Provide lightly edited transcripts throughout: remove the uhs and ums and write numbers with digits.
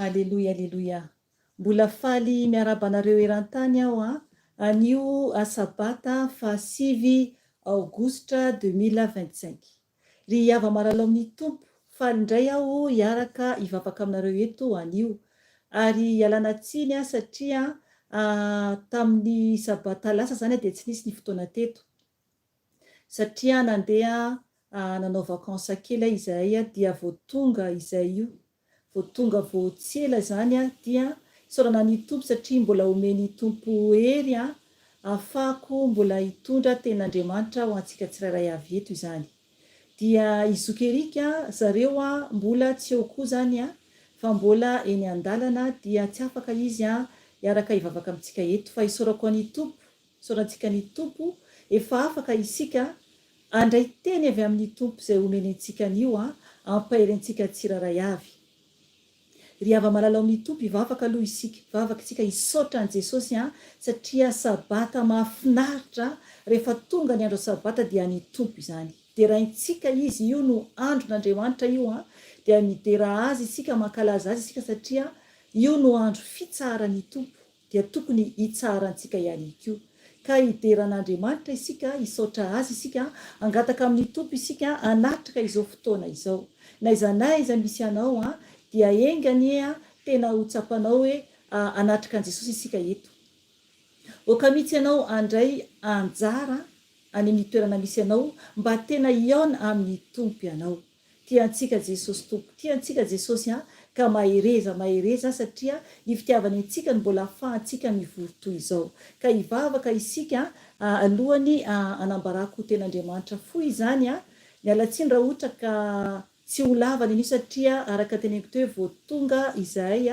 Aleloia aleloia. Mbola faly miarahaba anareo eran-tany aho an, anio sabata faha sivy aogositra 2025. Ry hava-maralao amin'ny Tompo, faly indray aho hiaraka hivavaka aminareo eto anio. Ary ialana tsiny aho satria tamin'ny sabata lasa izany dia tsy nisy ny fotoana teto. Satria nandeha nanao vacances kely aho izahay dia vao tonga izay io Vao tonga vao tsy ela izany aho dia isaorana ny Tompo satria mbola omen'ny Tompo hery aho ahafahako mbola hitondra tenin'Andriamanitra ho antsika tsirairay avy eto izany. Dia i Zoky Eric zareo mbola tsy eo koa izany fa mbola eny an-dalana dia tsy afaka izy hiaraka hivavaka amintsika eto fa isaorako an'i Tompo Isaorantsika ny Tompo, efa afaka isika handray teny avy amin'ny Tompo izay omeny antsika anio hampahery antsika tsirairay avy. Ry hava-malala ao amin'ny Tompo, hivavaka aloha isika, hivavaka isika hisaotra an'i Jesosy satria Sabata mahafinaritra, rehefa tonga ny andro Sabata dia an'ny Tompo izany. Deraintsika Izy, io no andron'Andriamanitra io, dia midera Azy isika, mankalaza Azy isika satria io no andro fitsaharan'ny Tompo. dia tokony hitsaharantsika ihany koa. Ka hidera an'Andriamanitra isika, hisaotra Azy isika, hangataka amin'ny Tompo isika hanatrika izao fotoana izao. N'aiza n'aiza misy anao dia enga anie tena ho tsapanao hoe hanatrika an'i Jesosy isika eto. Aoka mihitsy ianao handray anjara any amin'ny toerana misy anao mba tena hihaona amin'ny Tompo ianao. Tia antsika Jesosy Tompo. Tia antsika Jesosy an! Ka mahereza, mahereza satria ny fitiavany antsika no mbola ahafahantsika mivory toy izao. Ka hivavaka isika alohan'ny hanambarako ho ten'Andriamanitra fohy izany an! Miala tsiny raha ohatra ka tsy ho lava ny anio satria araka ny teneniko teo hoe vao tonga izahay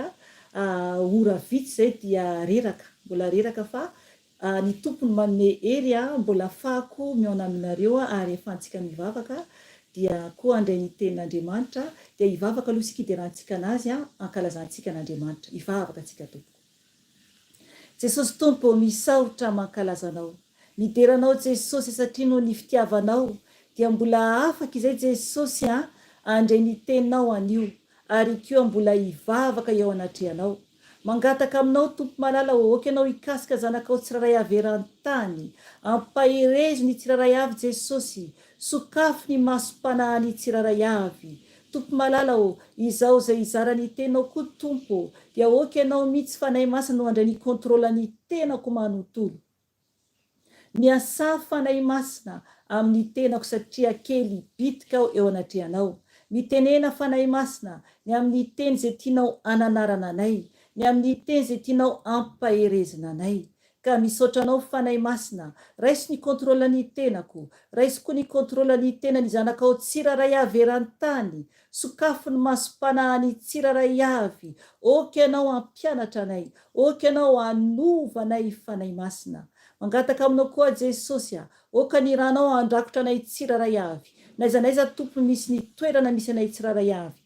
ora vitsy izay dia reraka, mbola reraka fa Ny Tompo no manome hery ahy mbola afahako mihaona aminareo ary afahantsika mivavaka dia koa handray ny tenin'Andriamanitra dia hivavaka aloha isika hiderantsika an'Azy hankalazantsika an'Andriamanitra. Hivavaka tsika tompoko. Jesosy Tompo ô misaotra mankalaza Anao. Midera Anao Jesosy satria noho ny fitiavanao dia mbola afaka izay Jesosy a handray ny teninao anio ary koa mbola hivavaka eo anatrehanao. Mangataka aminao Tompo malala ô ok ianao hikasika zanakao tsirairay avy eran-tany. Ampaherezo ny tsirairay avy Jesosy. Sokafy ny masom-panahin'ny tsirairay avy. Tompo malala ô, izaho izay hizara ny teninao koa Tompo ô, dia ok Ianao mihitsy Fanahy Masina no handray ny contrôle ny tenako manontolo. Miasà Fanahy Masina amin'ny tenako satria kely bitika aho eo anatrehanao. Mitenena Fanahy Masina ny amin'ny teny izay tianao ananarana anay, ny amin'ny teny izay tianao ampaherezina anay. Ka misaotra anao Fanahy Masina, raiso ny contrôle ny tenako, raiso koa ny contrôle ny tenan'ny zanakao tsirairay avy eran-tany, sokafo ny masom-panahin'ny tsirairay avy, ok Ianao hampianatra anay, ok Ianao hanova anay Fanahy Masina. Mangataka aminao koa Jesosy a, ok ny ranao handrakotra anay tsirairay avy, n'aiza n'aiza Tompo misy ny toerana misy anay tsirairay avy.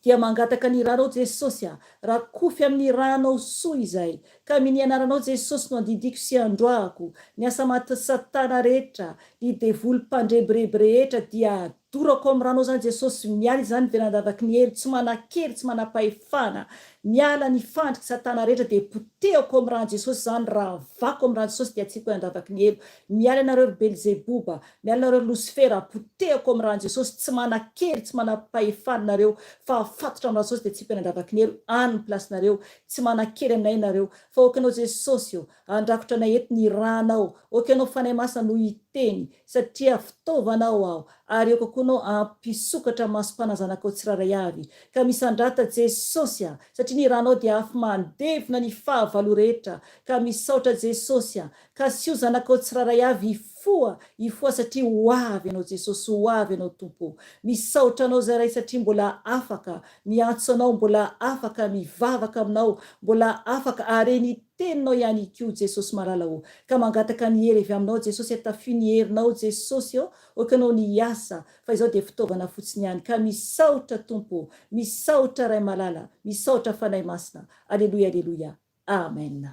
Dia mangataka ny ranao Jesosy a! Rakofy amin'ny ranao soa izahay, ka amin'ny anaranao Jesosy no andidiko sy androahako ny asa maty satana rehetra, ny devoly mpandrebireby rehetra dia adorako amin'ny ranao zany Jesosy, miala izany velan-davaky ny helo, tsy manan-kery, tsy manam-pahefana, miala ny fandriky satana rehetra dia potehako amin'ny ran'i Jesosy izany, ravako amin'ny ran'i Jesosy dia atsipiko any an-davaky ny helo, miala ianareo ry Belzeboba, Miala nareo ry losifera, potehako amin'ny ran'i Jesosy, tsy manan-kery, tsy manam-pahefana nareo, fa afatotra amin'ny ran'i Jesosy dia tsipy any an-davaky ny helo, any ny place nareo, tsy manan-kery aminay nareo, fa ok anao Jesosy ô, handrakotra anay eto ny ranao, ok anao Fanahy Masina no hiteny, satria fitaovanao aho, ary ok koa anao hampisokatra masom-panazanakao tsirairay avy, ka misandrata Jesosy a, satria ny ranao dia afo mandevona ny fahavalo rehetra, ka misaotra Jesosy a, Kasio zanakao tsirairay avy hifoha, hifoha satria ho avy Ianao Jesosy, ho avy Ianao Tompo ô. Misaotra Anao zahay Ray satria mbola afaka miantso Anao, mbola afaka mivavaka Aminao, mbola afaka hare ny Teninao ihany koa Jesosy malala ô. Ka mangataka ny hery avy Aminao Jesosy atafio ny herinao Jesosy ô, ok Anao ny hiasa fa izao dia fitaovana fotsiny ihany. Ka misaotra Tompo ô, misaotra Ray malala, misaotra Fanahy Masina. Aleloia aleloia. Amen.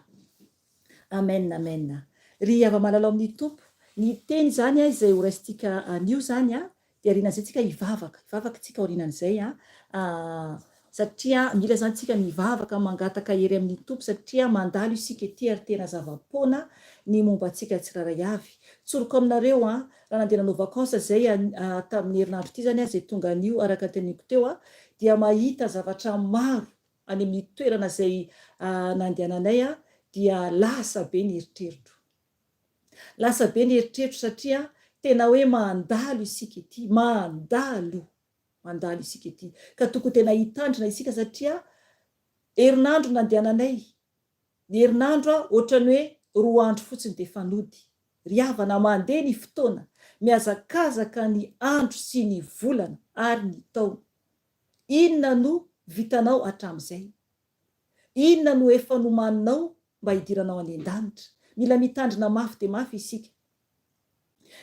Amen amen. Ry hava-malala ao amin'ny Tompo, ny teny izany izay ho raisintsika anio izany dia aorianan'izay tsika hivavaka, hivavaka tsika aorianan'izay satria mila izany tsika mivavaka mangataka hery amin'ny Tompo satria mandalo isika ety ary tena zava-poana ny momba antsika tsirairay avy. Tsoriko aminareo an, raha nandeha nanao vacances izay tamin'ny herinandro ity izany aho izay tonga anio araka ny teneniko teo dia mahita zavatra maro any amin'ny toerana izay nandehananay dia lasa be ny eritreritro. Lasa be ny eritreritro satria tena hoe mandalo isika ity, mandalo, mandalo isika ity. Ka tokony tena hitandrina isika satria herinandro nandehananay, ny herinandro ohatran'ny hoe roa andro fotsiny dia efa nody. Ry havana, mandeha ny fotoana, mihazakazaka ny andro sy ny volana ary ny taona. Inona no vitanao hatramin'izay? Inona no efa nomaninao mba hidiranao any an-danitra? Mila mitandrina mafy dia mafy isika.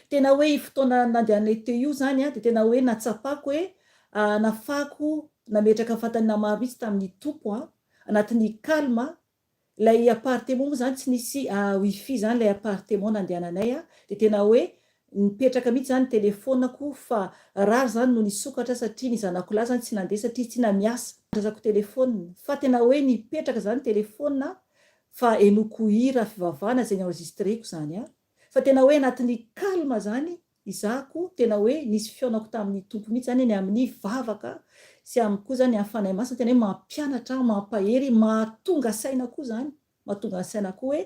Tena hoe io fotoana nandehananay teo io izany dia tena hoe natsapako hoe nafako nametraka fanontaniana maro mihitsy tamin'ny Tompo anatin'ny calme Ilay appartement moa zany tsy nisy wifi zany ilay appartement nandehananay dia tena hoe nipetraka mihitsy zany ny telephone-ko fa rare zany no nisokatra satria ny zanako lahy zany tsy nandeha satria tsy na miasa andrasako telephone fa tena hoe nipetraka zany telephone fa henoiko hira fivavahana izay ni-enregistreko zany fa tena hoe anatin'ny calme zany Izaho tena hoe nisy fihaonako tamin'ny Tompo mihitsy zany ny amin'ny vavaka sy amin'ny koa zany amin'ny Fanahy Masina tena hoe mampianatra ahy, mampahery, mahatonga saina koa zany, mahatonga ny saina koa hoe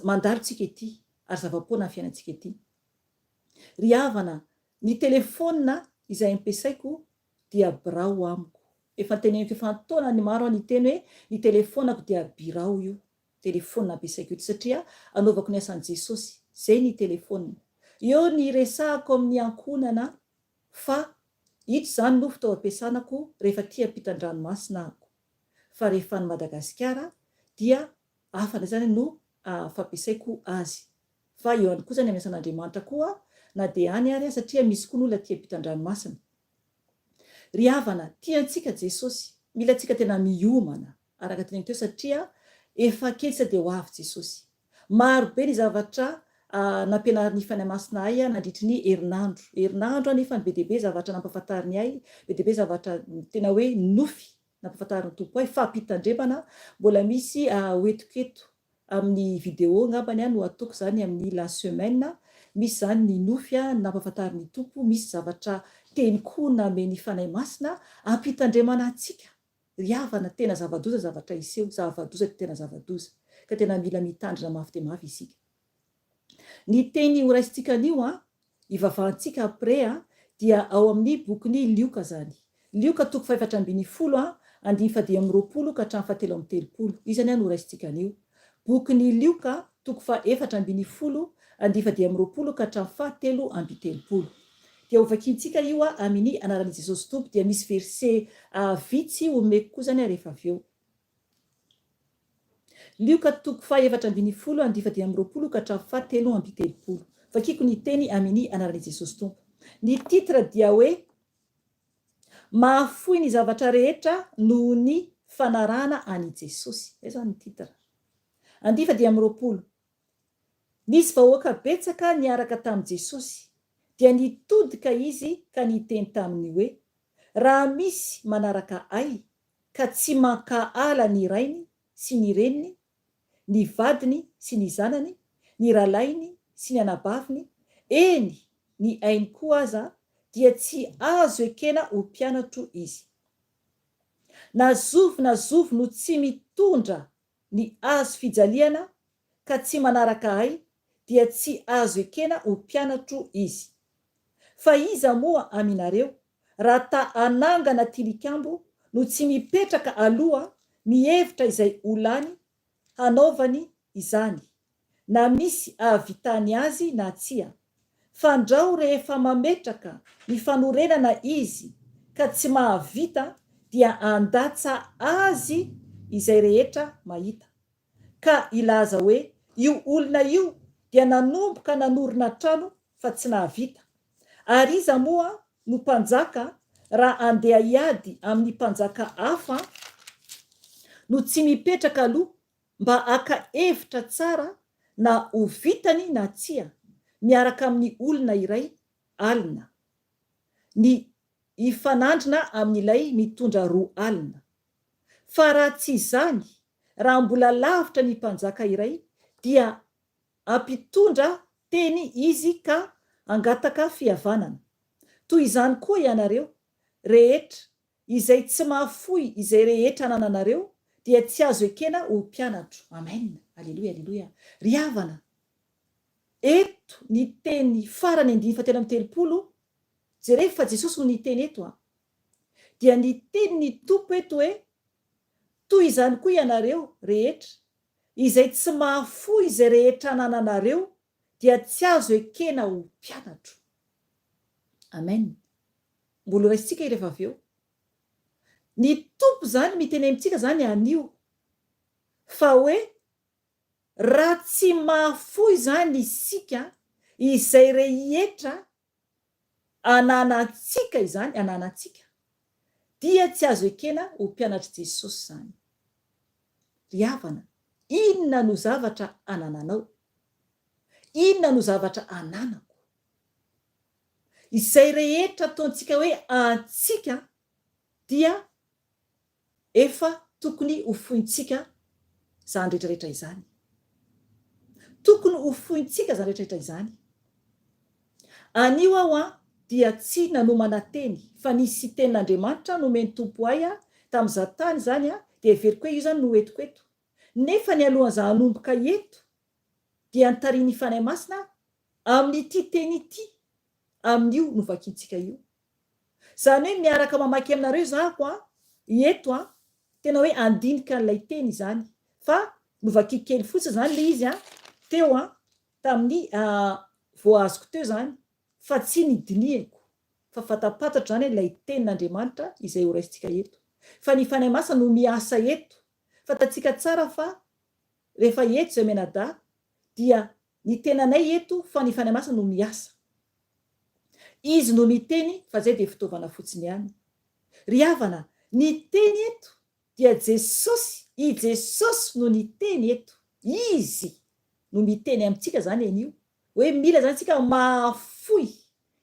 mandalo tsika ety ary zava-poana ny fiainantsika ety. Ry havana, ny telefaonina izay ampiasaiko dia birao amiko. Efa teneniko efa an-taonany maro aho niteny hoe ny telefaonako dia birao io. Telephone ampiasaiko eto satria anaovako ny asan'i Jesosy. Zay ny telephone. Eo ny resahako amin'ny ankohonana fa ito izany no fitaovam-piasanako rehefa aty ampitan-dranomasina ahako. Fa rehefa any Madagasikara dia hafa indray izany no fampiasaiko azy. Fa eo ihany koa izany amin'ny asan'Andriamanitra koa na dia any ary aho satria misy koa ny olona aty ampitan-dranomasina. Ry havana, tia antsika Jesosy. Mila antsika tena miomana. Araka teneniko teo satria efa kely sa dia ho avy Jesosy. Maro be ny zavatra nampianarin'ny Fanahy Masina ahy nandritry ny herinandro. Herinandro anefa ny be dia be zavatra nampahafantariny ahy, be dia be zavatra tena hoe nofy nampahafantarin'ny Tompo ahy, fampitandremana mbola misy hoentiko eto Amin'ny vidéo angambany no ataoko izany amin'ny la semaine, misy izany ny nofy nampahafantarin'ny Tompo, misy zavatra teny koa namen'ny Fanahy Masina hampitandremana antsika. Ry havana, tena zava-doza zavatra hiseho, zava-doza dia tena zava-doza, ka tena mila mitandrina mafy dia mafy isika. Ny teny horaisintsika anio an, hivavahantsika après an, dia ao amin'ny bokin'i Lioka izany. Lioka toko fahefatra ambinifolo an, andininy fahadimy amby roapolo ka hatramin'ny fahatelo amby telopolo. Io izany an no horaisintsika anio. Bokin'i Lioka toko faha-14, andininy faha-25 ka hatramin'ny faha-33. Dia hovakiantsika io amin'ny anaran'i Jesosy Tompo. Dia misy verset vitsy homeko koa izany rehefa avy eo. Lioka toko faha-14, andininy faha-25 ka hatramin'ny faha-33. Vakiko ny teny amin'ny anaran'i Jesosy Tompo. Ny titre dia hoe Mahafoy ny zavatra rehetra noho ny fanarahana an'i Jesosy. Izay izany ny titre. Andihy faha-25. Nisy vahoaka betsaka niaraka tamin'i Jesosy, dia nitodika Izy ka niteny taminy hoe, Raha misy manaraka Ahy ka tsy mankahala ny rainy sy ny reniny, ny vadiny sy ny zanany, ny rahalahiny sy ny anabaviny, eny, ny ainy koa aza, dia tsy azo ekena ho mpianatro izy. Na zovy na zovy no tsy mitondra ny hazo fijaliana ka tsy manaraka ahy dia tsy azo ekena ho mpianatro izy. Fa iza moa aminareo, raha ta hanangana tilikambo no tsy mipetraka aloha mihevitra izay ho lany hanaovany izany, na misy ahavitany azy na tsia. Fandrao rehefa mametraka ny fanorenana izy ka tsy mahavita dia handatsa azy izay rehetra mahita. Ka hilaza hoe io olona io dia nanomboka nanorina trano fa tsy nahavita. Ary iza moa no mpanjaka raha handeha hiady amin'ny mpanjaka hafa no tsy mipetraka aloha mba haka hevitra tsara na ho vitany na tsia miaraka amin'ny olona iray alina ny hifanandrina amin'ilay mitondra 20. Fa raha tsy izany, raha mbola lavitra ny mpanjaka iray dia hampitondra teny izy ka hangataka fihavanana. Toy izany koa ianareo rehetra Izay tsy mahafoy izay rehetra anananareo dia tsy azo ekena ho mpianatro. Amen. Aleloia, aleloia. Ry havana, eto ny teny farany andininy fahatelo amby telopolo, jerevo fa Jesosy no niteny eto an. Dia niteny ny Tompo eto hoe, Toy izany koa ianareo rehetra, izay tsy mahafoy izay rehetra anananareo dia tsy azo ekena ho mpianatro. Amen. Mbola ho raisintsika io rehefa avy eo. Ny Tompo izany miteny amintsika izany anio fa hoe raha tsy mahafoy izany isika izay rehetra ananantsika izany, ananantsika, dia tsy azo ekena ho mpianatr'i Jesosy izany. Ry havana, inona no zavatra anananao? Inona no zavatra ananako? Izay rehetra ataontsika hoe antsika dia efa tokony ho fointsika izany rehetra rehetra izany. Tokony ho fointsika izany rehetra rehetra izany. Anio aho an dia tsy nanomana teny fa nisy tenin'Andriamanitra nomen'ny Tompo ahy tamin'izaho tany izany an, dia heveriko hoe io izany no hoentiko eto. Nefa ny alohan'izaho hanomboka eto dia nitarihin'ny Fanahy Masina aho amin'ity teny ity, amin'io novakintsika io. Izany hoe miaraka mamaky aminareo izaho an, eto an, tena hoe handinika an'ilay teny izany. Fa novakiko kely fotsiny izany ilay izy an, teo an, tamin'ny vao azoko teo izany, fa tsy nidinihiko. Fa fantapantatro izany ilay tenin'Andriamanitra izay horaisintsika eto. Fa ny Fanahy Masina no miasa eto. Fantatsika tsara fa rehefa eto izay mianadahy dia ny tenanay eto fa ny Fanahy Masina no miasa. Izy no miteny fa zay dia fitaovana fotsiny ihany. Ry havana, ny teny eto dia Jesosy, i Jesosy no niteny eto. Izy no miteny amintsika zany anio hoe mila zany tsika mahafoy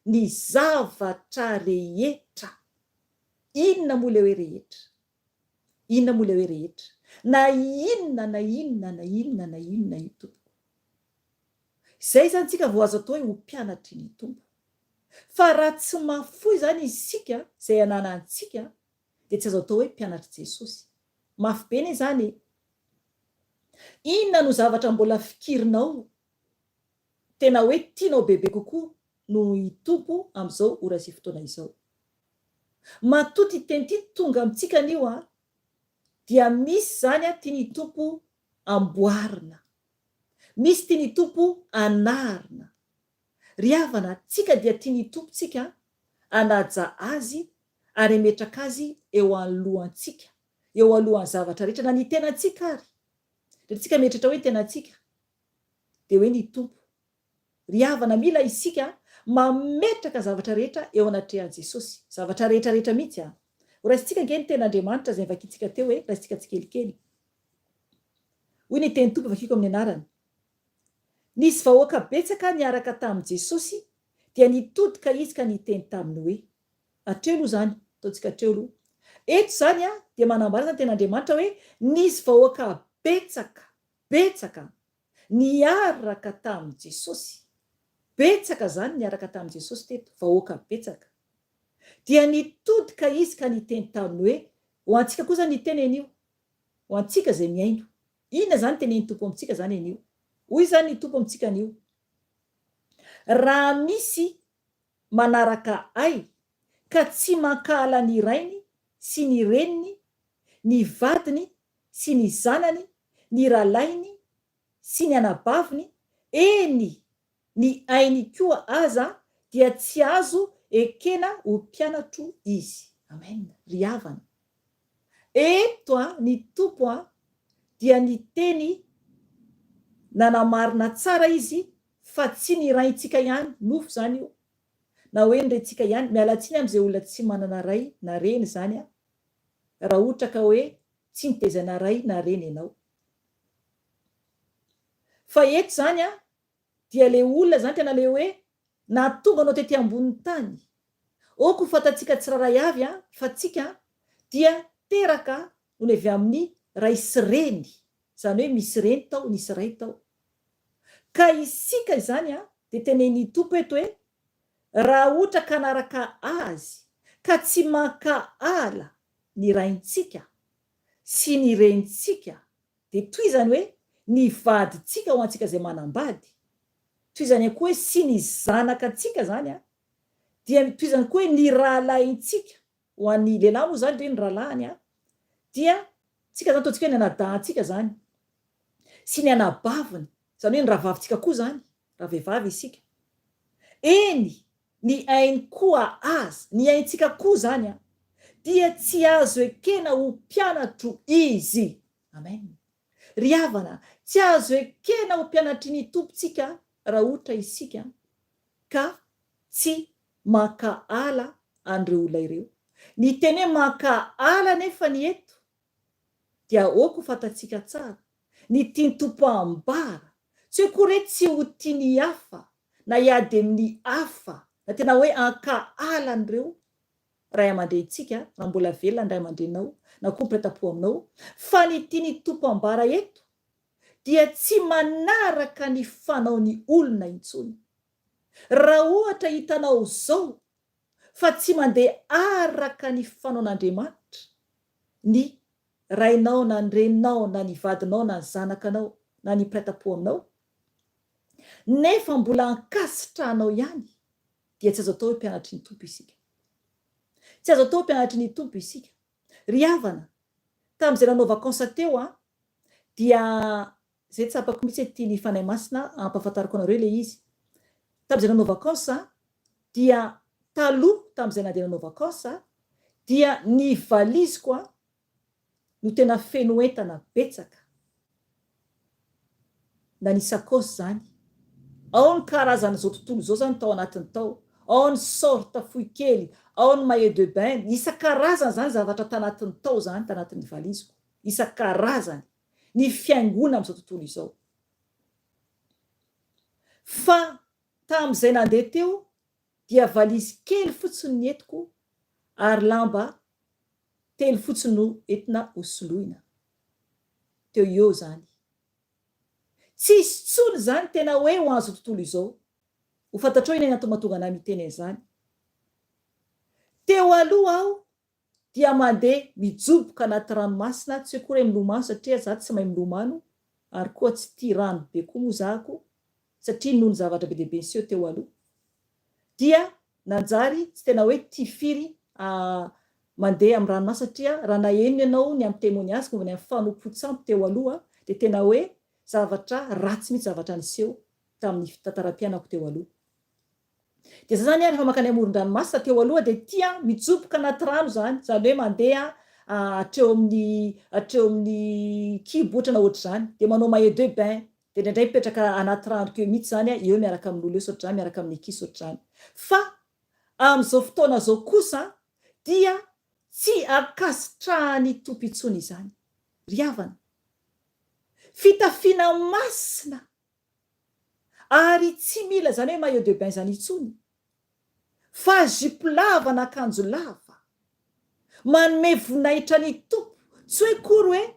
ny zavatra rehetra. Inona moa le hoe rehetra? Inona moa ilay hoe rehetra? Na inona na inona na inona na inona io tompoko. Izay izany tsika vao azo atao hoe ho mpianatry ny Tompo. Fa raha tsy mahafoy izany isika izay ananantsika dia tsy azo atao hoe mpianatr'i Jesosy. Mafy be anie izany e! Inona no zavatra mbola fikirinao tena hoe tianao bebe kokoa noho i Tompo amin'izao ora sy fotoana izao? Matoa ity teny ity tonga amintsika anio an, dia misy izany an tian'i Tompo amboarina. Misy tian'i Tompo anarina. Ry havana, tsika dia tian'i Tompo tsika hanaja Azy ary hametraka Azy eo anoloantsika, eo alohan'ny zavatra rehetra, na ny tenantsika ary. Rehefa tsika mieritreritra hoe ny tenantsika, dia hoe ny Tompo. Ry havana, mila isika mametraka zavatra rehetra eo anatrehan'i Jesosy. Zavatra rehetra rehetra mihitsy an! Ho raisintsika ange ny tenin'Andriamanitra izay novakintsika teo e, raisintsika tsikelikely. Hoy ny tenin'ny Tompo vakiko amin'ny anarany. Nisy vahoaka betsaka niaraka tamin'i Jesosy, dia nitodika Izy ka niteny taminy hoe, Hatreo aloha izany, ataontsika hatreo aloha. Eto izany dia manambara izany tenin'Andriamanitra hoe nisy vahoaka betsaka, betsaka, niaraka tamin'i Jesosy. Betsaka izany niaraka tamin'i Jesosy teto, vahoaka betsaka. Dia nitodika Izy ka niteny taminy hoe, ho antsika koa izany niteny an'io, ho antsika izay mihaino. Inona izany tenenin'ny Tompo amintsika izany anio? Hoy izany ny Tompo amintsika anio, Raha misy manaraka Ahy ka tsy mankahala ny rainy sy ny reniny, ny vadiny sy ny zanany, ny rahalahiny sy ny anabaviny, eny, ny ainy koa aza, dia tsy azo ekena ho mpianatro izy. Amen. Ry havana, eto ny Tompo dia niteny nanamarina tsara Izy fa tsy ny raintsika ihany, nofo izany io, na hoe ny rentsika ihany, miala tsiny amin'izay olona tsy manana ray na reny izany aho, raha ohatra ka hoe tsy nitezaina ray na reny ianao. Fa eto izany an, dia ilay olona izany tena ilay hoe nahatonga anao tety ambonin'ny tany. Ok ho fantatsika tsirairay avy an, fa tsika dia teraka nony avy amin'ny ray sy reny, izany hoe misy reny tao, nisy ray tao. Ka isika izany an, dia tenenin'ny Tompo eto hoe, raha ohatra ka hanaraka Azy, ka tsy mankahala ny raintsika sy ny renintsika, dia tohizany hoe ny vadintsika ho antsika izay manambady, tohizany ihany koa hoe sy ny zanakantsika izany an, dia tohizany koa hoe ny rahalahintsika, ho an'ny lehilahy moa izany ve ny rahalahiny an, dia tsika izany ataontsika hoe ny anadahintsika izany, sy ny anabaviny, izany hoe ny rahavavintsika koa izany, raha vehivavy isika. Eny, ny ainy koa aza, ny aintsika koa izany an, dia tsy azo ekena ho mpianatro izy. Amen. Ry havana, tsy azo ekena ho mpianatry ny Tompontsika raha ohatra isika ka tsy mankahala an'ireo olona ireo. Ny teny hoe mankahala anefa ny eto dia aoka ho fantatsika tsara ny tian'ny Tompo ambara, tsy hoe akory hoe tsy ho tia ny hafa na hiady amin'ny hafa na tena hoe hankahala an'ireo ray aman-drenintsika raha mbola velona ny ray aman-dreninao na koa mpiray-tampo aminao, fa ny tian'ny Tompo ambara eto dia tsy manaraka ny fanaon'ny olona intsony. Raha ohatra hitanao izao fa tsy mandeha araka ny fanaon'Andriamanitra ny rainao na ny reninao na ny vadinao na ny zanakanao na ny mpiray tampo aminao, nefa mbola ankasitrahanao ihany, dia tsy azo atao hoe mpianatry ny Tompo isika. Tsy azo atao hoe mpianatry ny Tompo isika. Ry havana, tamin'izay nanao vacances teo aho, dia izay tsapako mihitsy hoe tian'ny Fanahy Masina hampahafantariko anareo ilay izy. Tamin'izay nanao vacances dia taloha tamin'izay nandeha nanao vacances dia ny valiziko no tena feno entana betsaka na ny sakaosy izany. Ao ny karazan'izao tontolo izao izany tao anatiny tao. Ao ny short fohy kely, ao ny maillot de bain, isan-karazany izany zavatra tanatiny tao izany tanatin'ny valiziko. Isan-karazany. Ny fihaingoana amin'izao tontolo izao. Fa tamin'izay nandeha teo dia valizy kely fotsiny ny entiko ary lamba telo fotsiny no entina ho soloina. Teo eo izany. Tsisy intsony izany tena hoe ho an'izao tontolo izao. Ho fantatrao iny antony mahatonga anah miteny an'izany. Teo aloha aho dia mandeha mijoboka anaty ranomasina, tsy hoe akory hoe milomano satria za tsy mahay milomano ary koa tsy tia rano be koa moa za ko satria noho ny zavatra be dia be niseho teo aloha dia nanjary tsy tena hoe tia firy mandeha amin'ny ranomasina satria raha naheno ianao ny amin'ny témoignage momba ny amin'ny fanompoan-tsampy teo aloha dia tena hoe zavatra ratsy mihitsy zavatra niseho tamin'ny tantaram-piainako teo aloha. Dia za zany rehefa mankany amoron-dranomasina teo aloha dia tia mijoboka anaty rano zany, zany hoe mandeha hatreo amin'ny hatreo amin'ny kibo ohatra na ohatr'izany, dia manao maillot de bain, dia indraindray mipetraka anaty rano keo mihitsy zany eo miaraka amin'olo eo sy ohatr'izany, miaraka amin'ny ankizy sy ohatr'izany. Fa amin'izao fotoana izao kosa dia tsy ankasitrahan'ny Tompo intsony izany. Ry havana, fitafiana masina Ary tsy mila izany hoe maillot de bain izany intsony fa jupe lava na akanjo lava. Manome voninahitra ny Tompo. Tsy hoe akory hoe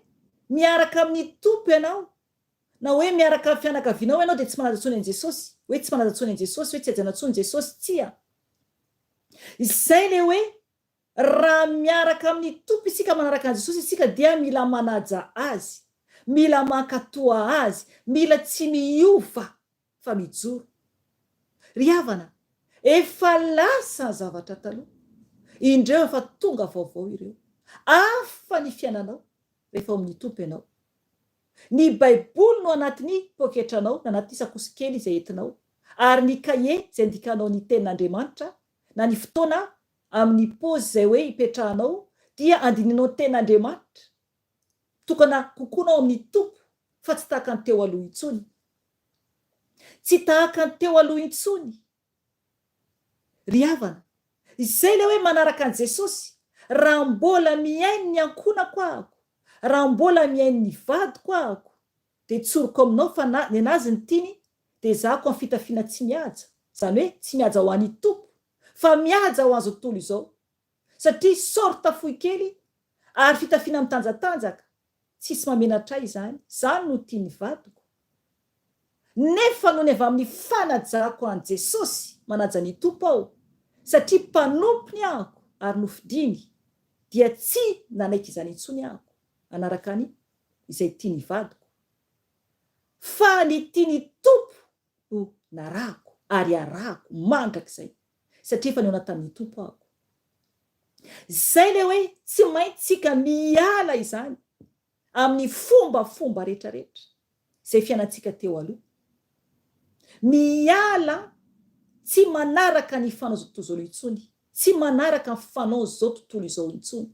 miaraka amin'ny Tompo ianao na hoe miaraka amin'ny fianakavianao ianao dia tsy manaja intsony an'i Jesosy, hoe tsy manaja intsony an'i Jesosy, hoe tsy hajaina intsony Jesosy. Tsia. Izay ilay hoe Raha miaraka amin'ny Tompo isika, manaraka an'i Jesosy isika dia mila manaja Azy, mila mankatoa Azy, mila tsy miova fa mijoro. Ry havana, efa lasa ny zavatra taloha, indreo efa tonga vaovao ireo. Hafa ny fiainanao rehefa ao amin'ny Tompo ianao. Ny Baiboly no anatin'ny poketranao, na anatin'ny sakosy kely izay entinao, ary ny kahie izay andikanao ny Tenin'Andriamanitra, na ny fotoana amin'ny paozy izay hoe ipetrahanao dia andinihinao ny tenin'Andriamanitra. Mitokana kokoa anao amin'ny Tompo fa tsy tahaka ny teo aloha intsony. Tsy tahaka ny teo aloha intsony. Ry havana, izay ilay hoe manaraka an'i Jesosy, raha mbola mihaino ny ankohonako ahako, raha mbola mihaino ny vadiko ahako, dia tsoriko aminao fa na nenazy ny tiany dia ezahako amin'ny fitafiana tsy mihaja, izany hoe tsy mihaja ho an'i Tompo, fa mihaja ho an'izao tontolo izao, satria sorte fohy kely ary fitafiana mitanjatanjaka, tsisy mamenatra ahy izany, izany no tian'ny vadiko. Nefa nony avy amin'ny fanajako an'i Jesosy, manaja ny Tompo aho, satria mpanompony ahako ary nofidiny, dia tsy nanaiky izany intsony ahako, hanaraka ny izay tian'ny vadiko, fa ny tian'ny Tompo no narahako ary arahako mandrakizay satria efa nihaona tamin'ny Tompo aho. Izay ilay hoe tsy maintsika miala izany amin'ny fombafomba rehetrarehetra izay fiainantsika teo aloha. Miala tsy manaraka ny fanao izao tontolo izao intsony, tsy manaraka ny fanao izao tontolo izao intsony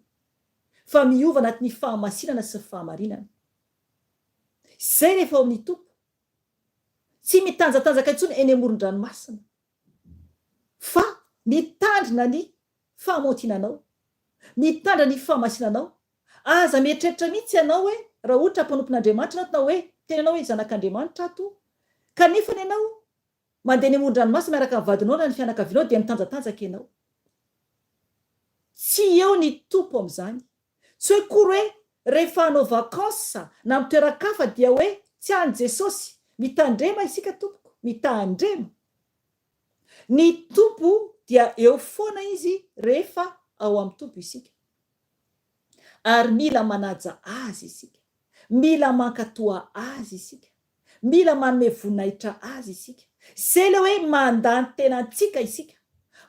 fa miova anatin'ny fahamasinana sy ny fahamarinana. Izay rehefa ao amin'ny Tompo. Tsy mitanjatanjaka intsony eny amoron-dranomasina, fa mitandrina ny fahamaotinanao, mitandrina ny fahamasinanao. Aza mieritreritra mihitsy ianao hoe raha ohatra mpanompon'Andriamanitra ianao, na hoe miteny ianao hoe zanak'Andriamanitra aho, kanefany ianao mandeha eny amoron-dranomasina miaraka amin'ny vadinao na ny fianakavianao dia mitanjatanjaka ianao. Tsy eo ny Tompo amin'izany. Tsy hoe akory hoe rehefa hanao vacances na amin'ny toeran-kafa dia hoe tsy an'i Jesosy. Mitandrema isika tompoko, mitandrema. Ny Tompo dia eo foana Izy rehefa ao amin'ny Tompo isika. Ary mila manaja Azy isika. Mila mankatoa Azy isika. Mila manome voninahitra Azy isika. Izay ilay hoe mandà ny tenantsika isika.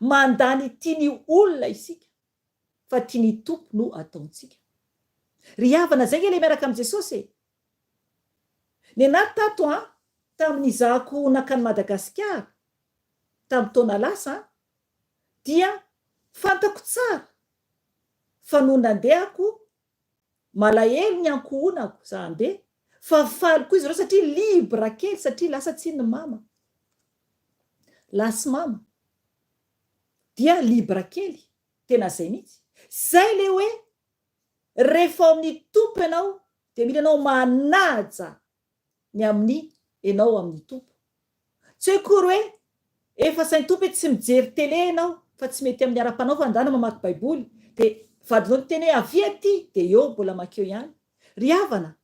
Mandà ny tian'ny olona isika. fa tian'i Tompo no ataontsika. Ry havana zay nge le miaraka amin'i Jesosy e! Nenah tato an, tamin'izahako nankany Madagasikara, tamin'ny taona lasa an, dia fantako tsara fa nony nandehako, malahelo ny ankohonako za handeha, fa faly koa izy ireo satria libre kely satria lasa tsinona mama, lasa mama. dia libre kely, tena zay mihitsy. Zay le hoe rehefa ao amin'ny Tompo ianao dia mila ianao manaja ny amin'ny ianao amin'ny Tompo. Tsy hoe akory hoe efa sain'ny Tompo hoe tsy mijery télé ianao fa tsy mety amin'ny ara-panao fa andana mamaky baiboly dia vadinao miteny hoe avia aty dia eo mbola mankeo ihany. Ry havana,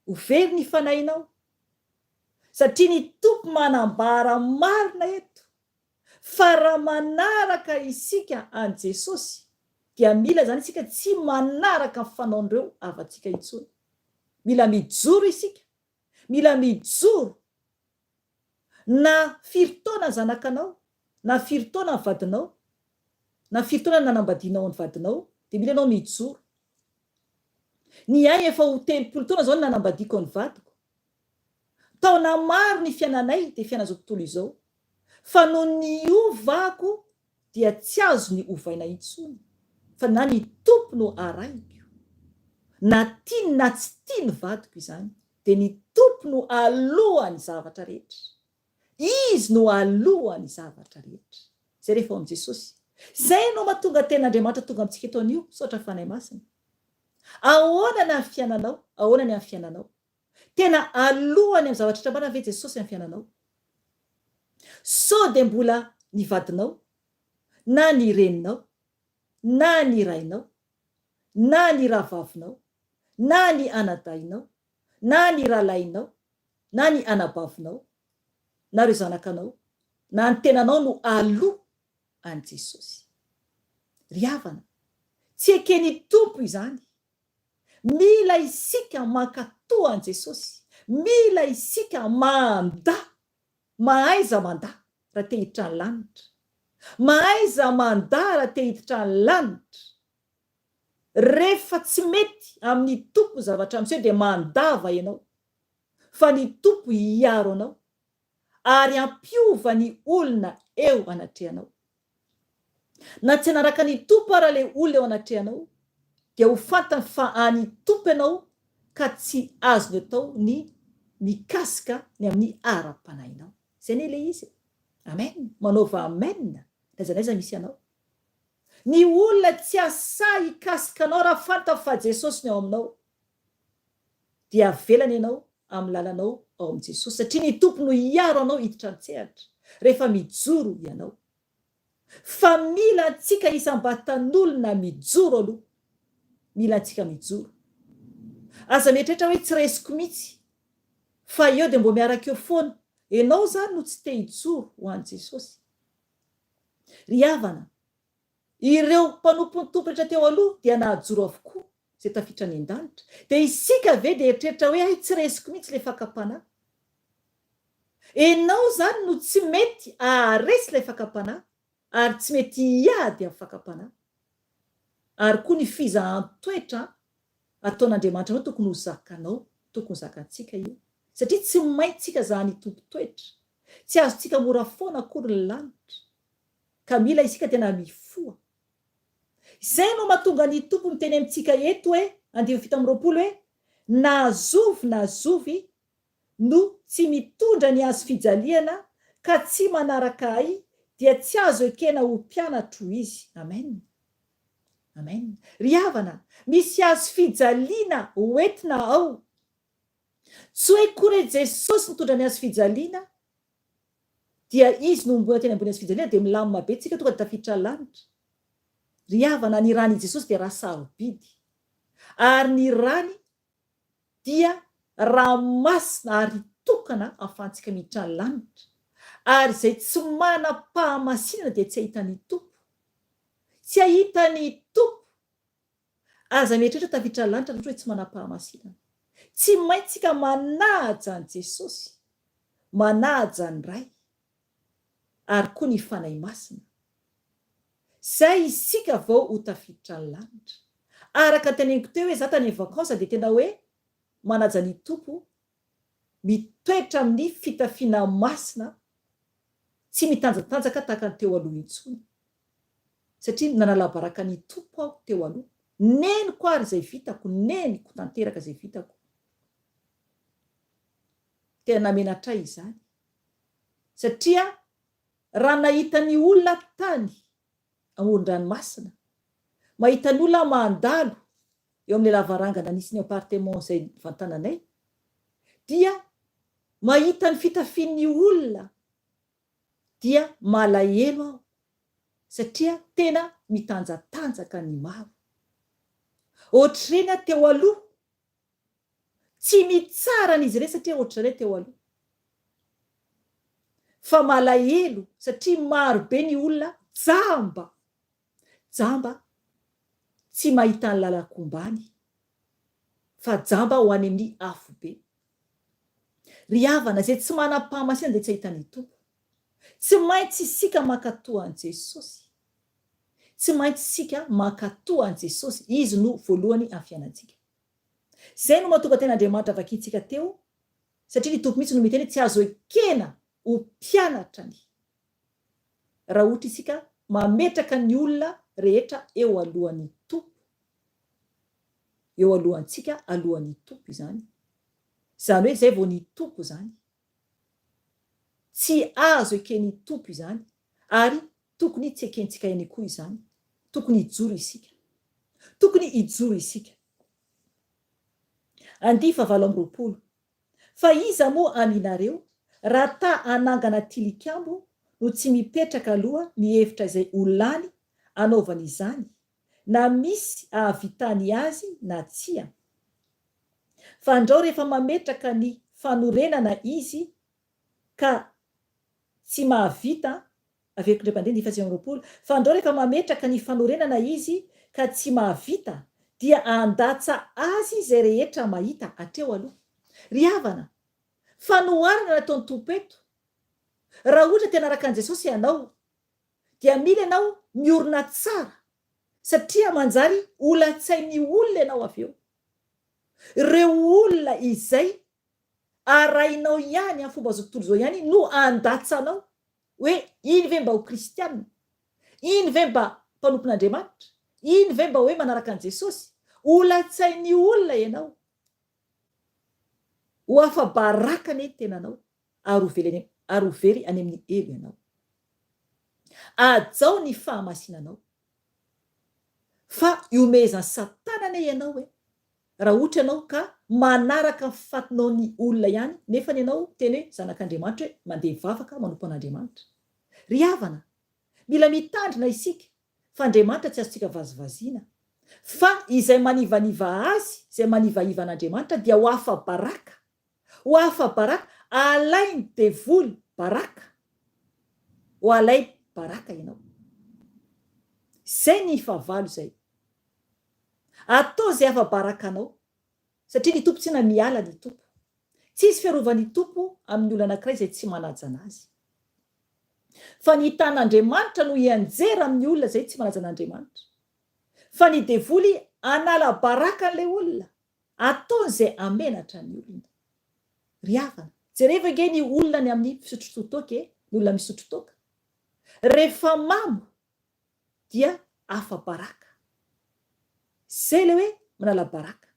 ho very ny fanahinao satria ny Tompo manambara marina eto. Fa raha manaraka isika an'i Jesosy dia mila izany isika tsy manaraka ny fanaon'ireo havantsika intsony. Mila mijoro isika. Mila mijoro. Na firy taona ny zanakanao, na firy taona ny vadinao, na firy taona ny nanambadianao ny vadinao dia mila ianao mijoro. Ny ahy efa ho 30 taona izao ny nanambadiako ny vadiko. Taona maro ny fiainanay dia fiainan'izao tontolo izao. Fa noho ny niovako dia tsy azony ovaina intsony fa na ny Tompo no arahiko na tiany na tsy tiany vadiko izany dia ny Tompo no alohan'ny zavatra rehetra. Izy no alohan'ny zavatra rehetra. Izay rehefa ao amin'i Jesosy. Izay no mahatonga tenin'Andriamanitra tonga amintsika eto anio. Misaotra Fanahy Masina. Ahoana ny amin'ny fiainanao? Ahoana ny amin'ny fiainanao? Tena alohany amin'ny zavatra rehetra marina ve Jesosy amin'ny fiainanao? Sao dia mbola ny vadinao, na ny reninao, na ny rainao, na ny rahavavinao, na ny anadahinao, na ny rahalahinao, na ny anabavinao, na ireo zanakanao, na ny tenanao no aloha an'i Jesosy? Ry havana, tsy eken'ny Tompo izany. Mila isika mankatò an'i Jesosy. Mila isika mandà. Mahaiza mandà raha te hiditra ny lanitra. Mahaiza mandà raha te hiditra ny lanitra. Rehefa tsy mety amin'ny Tompo ny zavatra miseho dia mandava ianao. Fa ny Tompo hiaro anao ary hampiova ny olona eo anatrehanao. Na tsy hanaraka ny Tompo ara ilay olona eo anatrehanao dia ho fantany fa an'i Tompo ianao ka tsy azony atao ny mikasika ny amin'ny ara-panahinao. Izay anie ilay izy e. Amen. Manaova amen n'aiza n'aiza misy anao. Ny olona tsy hasahy hikasika anao raha fantany fa Jesosy no ao aminao dia avelany ianao amin'ny lalanao ao amin'i Jesosy satria ny Tompo no hiaro anao hiditra an-tsehatra rehefa mijoro ianao. Fa mila antsika isam-batan'olona mijoro aloha. Mila antsika mijoro. Aza mieritreritra hoe tsy resiko mihitsy fa eo dia mbô miaraka eo foana. Enao zany no tsy te hijoro ho an'i Jesosy. Ry havana, ireo mpanompon'ny Tompo rehetra teo aloha dia nahajoro avokoa izay tafiditra any an-danitra. Dia isika ve dia eritreritra hoe hay tsy resiko mihitsy ilay fakam-panahy. Enao zany no tsy mety aharesy ilay fakam-panahy ary tsy mety hiady amin'ny fakam-panahy. Ary koa ny fizahan-toetra ataon'Andriamanitra anao tokony ho zakanao, tokony ho zakantsika io. Satria tsy maintsika zahan'ny Tompo toetra. Tsy azontsika mora foana akory ny lanitra. Ka mila isika tena mifoha. Izay no mahatonga ny Tompo miteny amintsika eto hoe, andininy 27 hoe, Na zovy na zovy no tsy mitondra ny hazo fijaliana ka tsy manaraka Ahy dia tsy azo ekena ho mpianatro izy. Amen. Amen. Ry havana, misy hazo fijaliana hoentina ao. Tsy hoe koa re Jesosy nitondra ny hazo fijaliana dia Izy no homboina teny ambony hazo fijaliana dia milamina be tsika tonga dia tafiditra lanitra. Ry havana, ny ràn'i Jesosy dia rà sarobidy. Ary ny ràny dia rà masina ary tokana ahafahantsika miditra ny lanitra. Ary izay tsy manam-pahamasinana dia tsy hahita ny Tompo. Tsy hahita ny Tompo. Aza mieritreritra tafiditra lanitra raha ohatra hoe tsy manam-pahamasinana. Tsy maintsy tsika manaja an'i Jesosy, manaja ny Ray, ary koa ny Fanahy Masina. Zay isika vao ho tafiditra ny lanitra. Araka ny teneniko teo hoe za tany amin'ny vacances dia tena hoe manaja ny Tompo, mitoetra amin'ny fitafiana masina, tsy mitanjatanjaka tahaka ny teo aloha intsony. Satria nanala baraka ny Tompo aho teo aloha. Neniko ary izay vitako, neniko tanteraka izay vitako. Tena namenatra ahy izany. Satria raha nahita ny olona tany amoron-dranomasina, mahita ny olona mandalo eo amin'ilay lavarangana nisy ny appartement izay nivantananay, dia mahita ny fitafian'ny olona dia malahelo aho satria tena mitanjatanjaka ny maro. Ohatr'ireny aho teo aloha. Tsy mitsara an'izy ireny satria ohatr'izany aho teo aloha. Fa malahelo satria maro be ny olona jamba, jamba tsy mahita ny lalan-kombany fa jamba ho any amin'ny afobe. Ry havana, izay tsy manam-pahamasinana dia tsy hahita ny Tompo. Tsy maintsy isika mankatò an'i Jesosy. Tsy maintsy isika mankatò an'i Jesosy. Izy no voalohany amin'ny fiainantsika. Izay no mahatonga tena Andriamanitra vakintsika teo, satria ny Tompo mihitsy no miteny hoe tsy azo ekena ho mpianatra ny raha ohatra isika mametraka ny olona rehetra eo alohan'ny Tompo. Eo alohantsika, alohan'ny Tompo izany. Izany hoe izay vao ny Tompo izany. Tsy azo eken'ny Tompo izany ary tokony tsy ekentsika ihany koa izany. Tokony hijoro isika. Tokony hijoro isika. Andihy faha 28. Fa iza moa aminareo, raha ta hanangana tilikambo, no tsy mipetraka aloha mihevitra izay ho lany hanaovany izany, na misy ahavitany azy na tsia? Fa andrao rehefa mametraka ny fanorenana izy ka tsy mahavita, averiko indray mpandeha ny faha 29, fa andrao rehefa mametraka ny fanorenana izy ka tsy mahavita dia handatsa azy izay rehetra mahita hatreo aloha. Ry havana, fanoharana nataon'ny Tompo eto, raha ohatra te hanaraka an'i Jesosy ianao dia mila ianao miorina tsara satria manjary ho latsain'ny olona ianao avy eo. Ireo olona izay arahinao ihany amin'ny fomba izao tontolo izao ihany no handatsa anao hoe iny ve mba ho kristianina? Iny ve mba mpanompon'Andriamanitra? Iny ve mba hoe manaraka an'i Jesosy? Ho latsain'ny olona ianao. Ho afa-baraka anie ny tenanao ary ho very any ary ho very any amin'ny helo ianao. Hajao ny fahamasinanao. Fa ihomehezan'i Satana anie ianao e! Raha ohatra ianao ka manaraka ny fatinaon'ny olona ihany nefany ianao miteny hoe zanak'Andriamanitra hoe mandeha mivavaka manompo an'Andriamanitra. Ry havana, mila mitandrina isika fa Andriamanitra tsy azontsika vazivaziana. Fa izay manivaniva Azy, izay manivaiva an'Andriamanitra dia ho afa-baraka Ho afa-baraka, alainy devoly baraka, ho alainy baraka ianao. Izay ny fahavalo izay. Atao izay afa-baraka anao, satria ny Tompo tsy na miala ny Tompo. Tsy hisy fiarovan'ny Tompo amin'ny olona anankiray izay tsy manaja an'Azy. Fa ny tan'Andriamanitra no hianjera amin'ny olona izay tsy manaja an'Andriamanitra. Fa ny devoly hanala baraka an'ilay olona. Ataony izay hamenatra ny olona. Ry havana, jerevo ange ny olona ny amin'ny fisotrotoa toaka e, ny olona misotro toaka. Rehefa mamo dia afa-baraka. Izay ilay hoe manala baraka.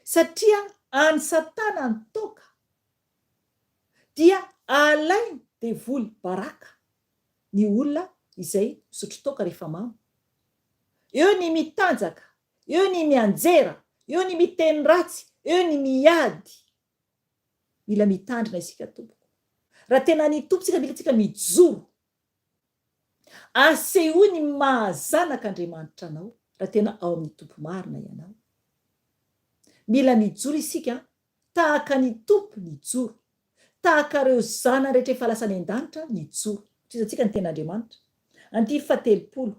Satria an'i Satana ny toaka dia alainy devoly baraka ny olona izay misotro toaka rehefa mamo. Eo ny mitanjaka Eo ny mianjera, eo ny miteny ratsy, eo ny miady. Mila mitandrina isika tompoko. Raha tena ny Tompo tsika mila tsika mijoro. Asehoy ny maha zanak'Andriamanitra anao raha tena ao amin'ny Tompo marina ianao. Mila mijoro isika tahaka ny Tompo nijoro. Tahaka ireo zanany rehetra efa lasa any an-danitra nijoro. Tohizantsika ny tenin'Andriamanitra. Andininy fahatelopolo.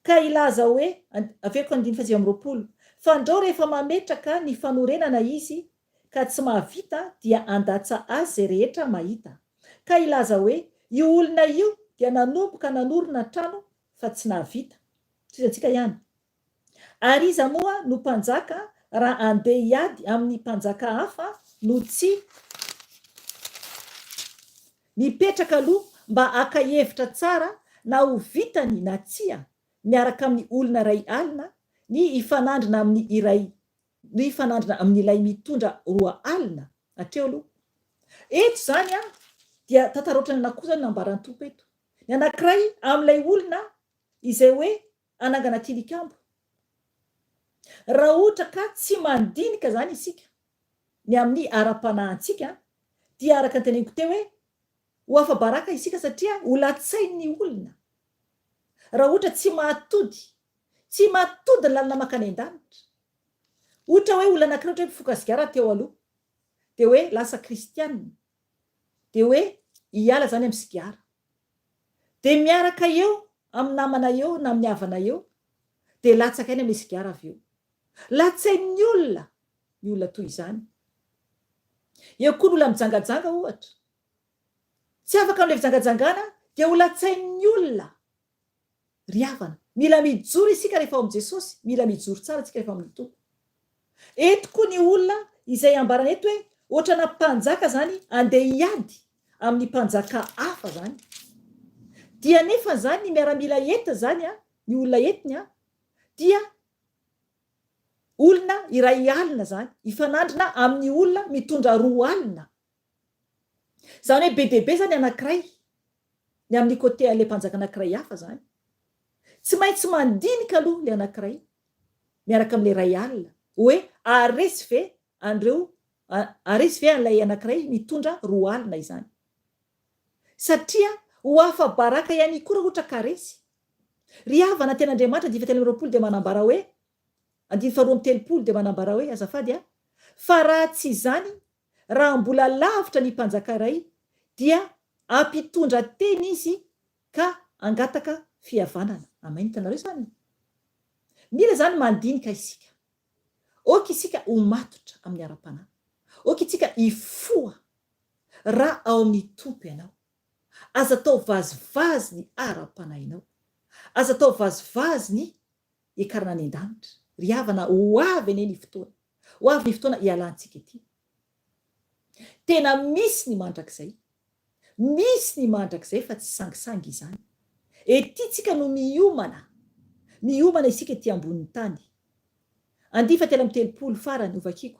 Ka hilaza hoe, averiko andininy faha 29, Fandrao rehefa mametraka ny fanorenana izy ka tsy mahavita dia handatsa azy izay rehetra mahita. Ka hilaza hoe, io olona io dia nanomboka nanorina trano fa tsy nahavita. Tohizantsika ihany. Ary iza moa no mpanjaka raha handeha hiady amin'ny mpanjaka hafa no tsy mipetraka aloha mba haka hevitra tsara na ho vitany na tsia miaraka amin'ny olona iray alina ny hifanandrina amin'ny iray no hifanandrina amin'ilay mitondra 20 hatreo aloha. Eto izany dia tantara ohatran'ny anankiroa izany no nambaran'ny Tompo eto. Ny anankiray amin'ilay olona izay hoe hanangana tilikambo. Raha ohatra ka tsy mandinika izany isika ny amin'ny ara-panahintsika dia araka ny teneniko teo hoe ho afa-baraka isika satria ho latsain'ny olona. Raha ohatra tsy mahatody, tsy mahatody ny lalana mankany an-danitra. Ohatra hoe olona anankiray ohatra hoe mpifoka sigara teo aloha dia hoe lasa kristianina dia hoe. Hiala izany amin'ny sigara. Dia miaraka eo amin'ny namana eo na amin'ny havana eo, dia latsaka aina amin'ilay sigara avy eo. Latsain'ny olona ny olona toy izany. Eo koa ny olona mijangajanga ohatra. Tsy afaka amin'ilay fijangajangana dia ho latsain'ny olona. Ry havana, mila mijoro isika rehefa ao amin'i Jesosy, mila mijoro tsara isika rehefa ao amin'ny Tompo. Eto koa ny olona izay ambarana eto hoe ohatrana mpanjaka izany andeha hiady amin'ny mpanjaka hafa izany. Dia nefa izany ny miaramila entiny izany, ny olona entiny dia olona iray alina izany, hifanandrina amin'ny olona mitondra 20. Izany hoe be dia be izany anankiray ny amin'ny côté an'ilay mpanjaka anankiray hafa izany. Tsy maintsy mandinika aloha ilay anankiray miaraka amin'ilay iray alina hoe haharesy ve an'ireo, haharesy ve an'ilay anankiray mitondra 20 izany. Satria ho afa-baraka ihany koa raha ohatra ka resy. Ry havana, tena Andriamanitra, andininy fahatelo amby 23 dia manambara hoe, andininy faharoa amby 30 dia manambara hoe, azafady a, fa raha tsy izany, raha mbola lavitra ny mpanjaka iray dia hampitondra teny izy ka hangataka fihavanana. Amen, hitanareo izany? Mila izany mandinika isika. Ok isika ho matotra amin'ny ara-panahy. Ok isika hifoha raha ao amin'ny Tompo ianao. Aza atao vazivazy ny ara-panahinao. Aza atao vazivazy ny hiakarana any an-danitra. Ry havana, ho avy anie ny fotoana. Ho avy ny fotoana hialantsika ety. Tena misy ny mandrakizay. Misy ny mandrakizay fa tsy sangisangy izany. Ety tsika no miomana. Miomana isika ety ambonin'ny tany. Andihy fahatelo amby 30 farany, hovakiko.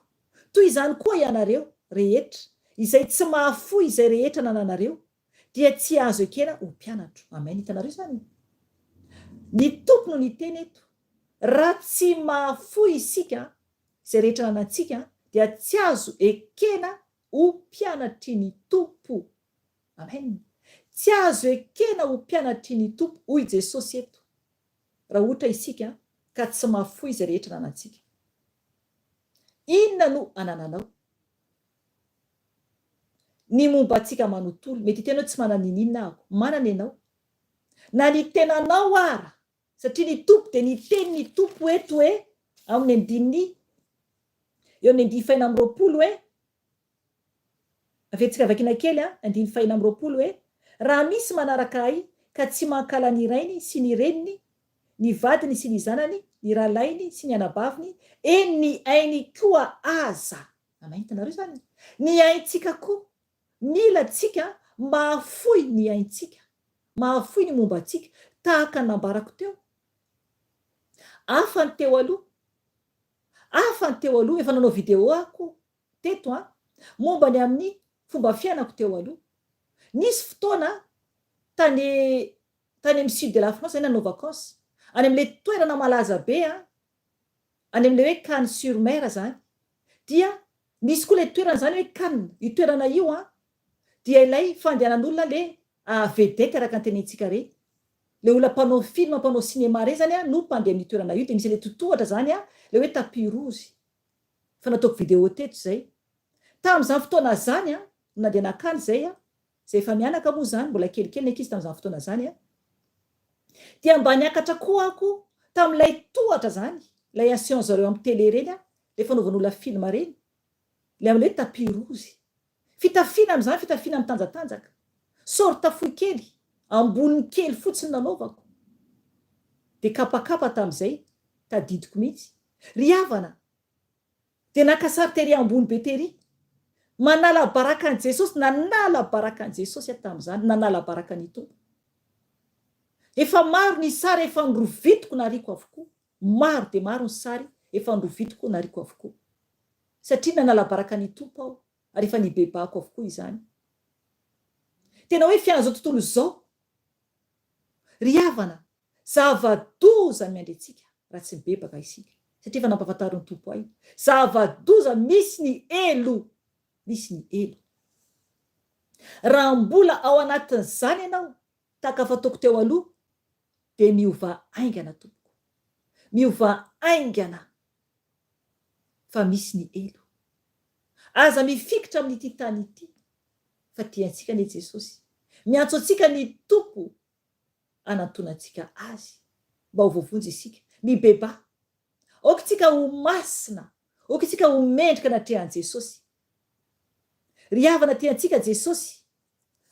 Toy izany koa ianareo rehetra izay tsy mahafoy izay rehetra nananareo dia tsy azo ekena ho mpianatro. Amen. Hitanareo izany? Ny Tompo no niteny eto. Raha tsy mahafoy isika izay rehetra ananantsika dia tsy azo ekena ho mpianatry ny Tompo. Amen. Tsy azo ekena ho mpianatry ny Tompo hoy Jesosy eto raha ohatra isika ka tsy mahafoy izay rehetra ananantsika. Inona no anananao? Ny momba antsika manontolo. Mety hiteny hoe tsy manana n'inon'inona aho. Manana ianao. Na ny tenanao ara. Satria ny Tompo dia niteny ny Tompo eto hoe, ao amin'ny andininy, eo amin'ny andininy fahenina amby 20 hoe, averintsika vakiana kely an, andininy fahenina amby 20 hoe, raha misy manaraka ahy ka tsy mankahala ny rainy sy ny reniny, ny vadiny sy ny zanany, ny rahalahiny sy ny anabaviny, eny ny ainy koa aza. Amen, hitanareo izany? Ny aintsika koa. Mila antsika mahafoy ny aintsika, mahafoy ny momba antsika, tahaka ny nambarako teo. Hafa ny teo aloha, hafa ny teo aloha, efa nanao vidéo aho koa teto an, momba ny amin'ny fomba fiainako teo aloha. Nisy fotoana tany tany amin'ny sud de la France zay nanao vacances, any amin'ilay toerana malaza be an, any amin'ilay hoe Cannes sur mer zany, dia misy koa ilay toerana zany hoe Cannes, io toerana io an, dia ilay fandehanan'olona le vedette araka ny tenentsika re, le olona mpanao film, mpanao cinéma reny zany an no mpandeha amin'io toerana io, dia misy an'ilay totohatra zany an, ilay hoe tapis rouge, efa nataoko vidéo teto zay, tamin'izany fotoana zany an, no nandeha nankany zay an, izay efa mianaka moa izany, mbola kelikely ny ankizy tamin'izany fotoana izany an, dia mba niakatra koa aho koa tamin'ilay tohatra izany, ilay asehon zareo amin'ny télé ireny an, ilay fanaovan'olona film ireny, ilay amin'ilay hoe tapis rouge. Fitafiana amin'izany, fitafiana mitanjatanjaka. Short fohy kely, amboniny kely fotsiny nanaovako. Dia kapakapa tamin'izay, tadidiko mihitsy. Ry havana, Dia naka sary tery ambony be tery. Manala baraka an'i Jesosy, nanala baraka an'i Jesosy aho tamin'izany, nanala baraka ny Tompo. Efa maro ny sary efa norovitiko nariako avokoa. Maro dia maro ny sary efa norovitiko nariako avokoa. Satria nanala baraka ny Tompo aho ary efa nibebahako avokoa izany. Tena hoe fiainan'izao tontolo izao. Ry havana, Zava-doza ny miandry antsika raha tsy mibebaka isika, satria efa nampahafantarin'ny Tompo ahy. Zava-doza, misy ny helo, misy ny helo. Raha mbola ao anatin'izany ianao, tahaka fataoko teo aloha, dia miovà haingana tompoko. Miovà haingana fa misy ny helo. Aza mifikitra amin'ity tany ity fa tia antsika anie Jesosy. Miantso antsika ny Tompo hanantonantsika Azy mba ho voavonjy isika. Mibebaha. Aoka isika ho masina. Aoka isika ho mendrika anatrehan'i Jesosy. Ry havana tiantsika Jesosy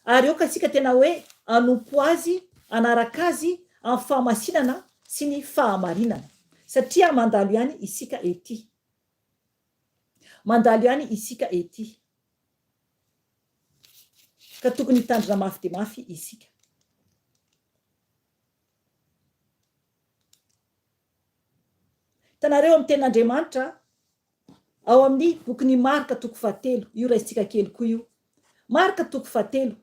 ary aoka isika tena hoe hanompo Azy, hanaraka Azy amin'ny fahamasinana sy ny fahamarinana. Satria mandalo ihany isika ety. Mandalo ihany isika ety. Ka tokony hitandrina mafy dia mafy isika. Hitanareo amin'ny tenin'Andriamanitra ao amin'ny bokin'i Marka toko fahatelo, io raisintsika kely koa io. Marka toko fahatelo.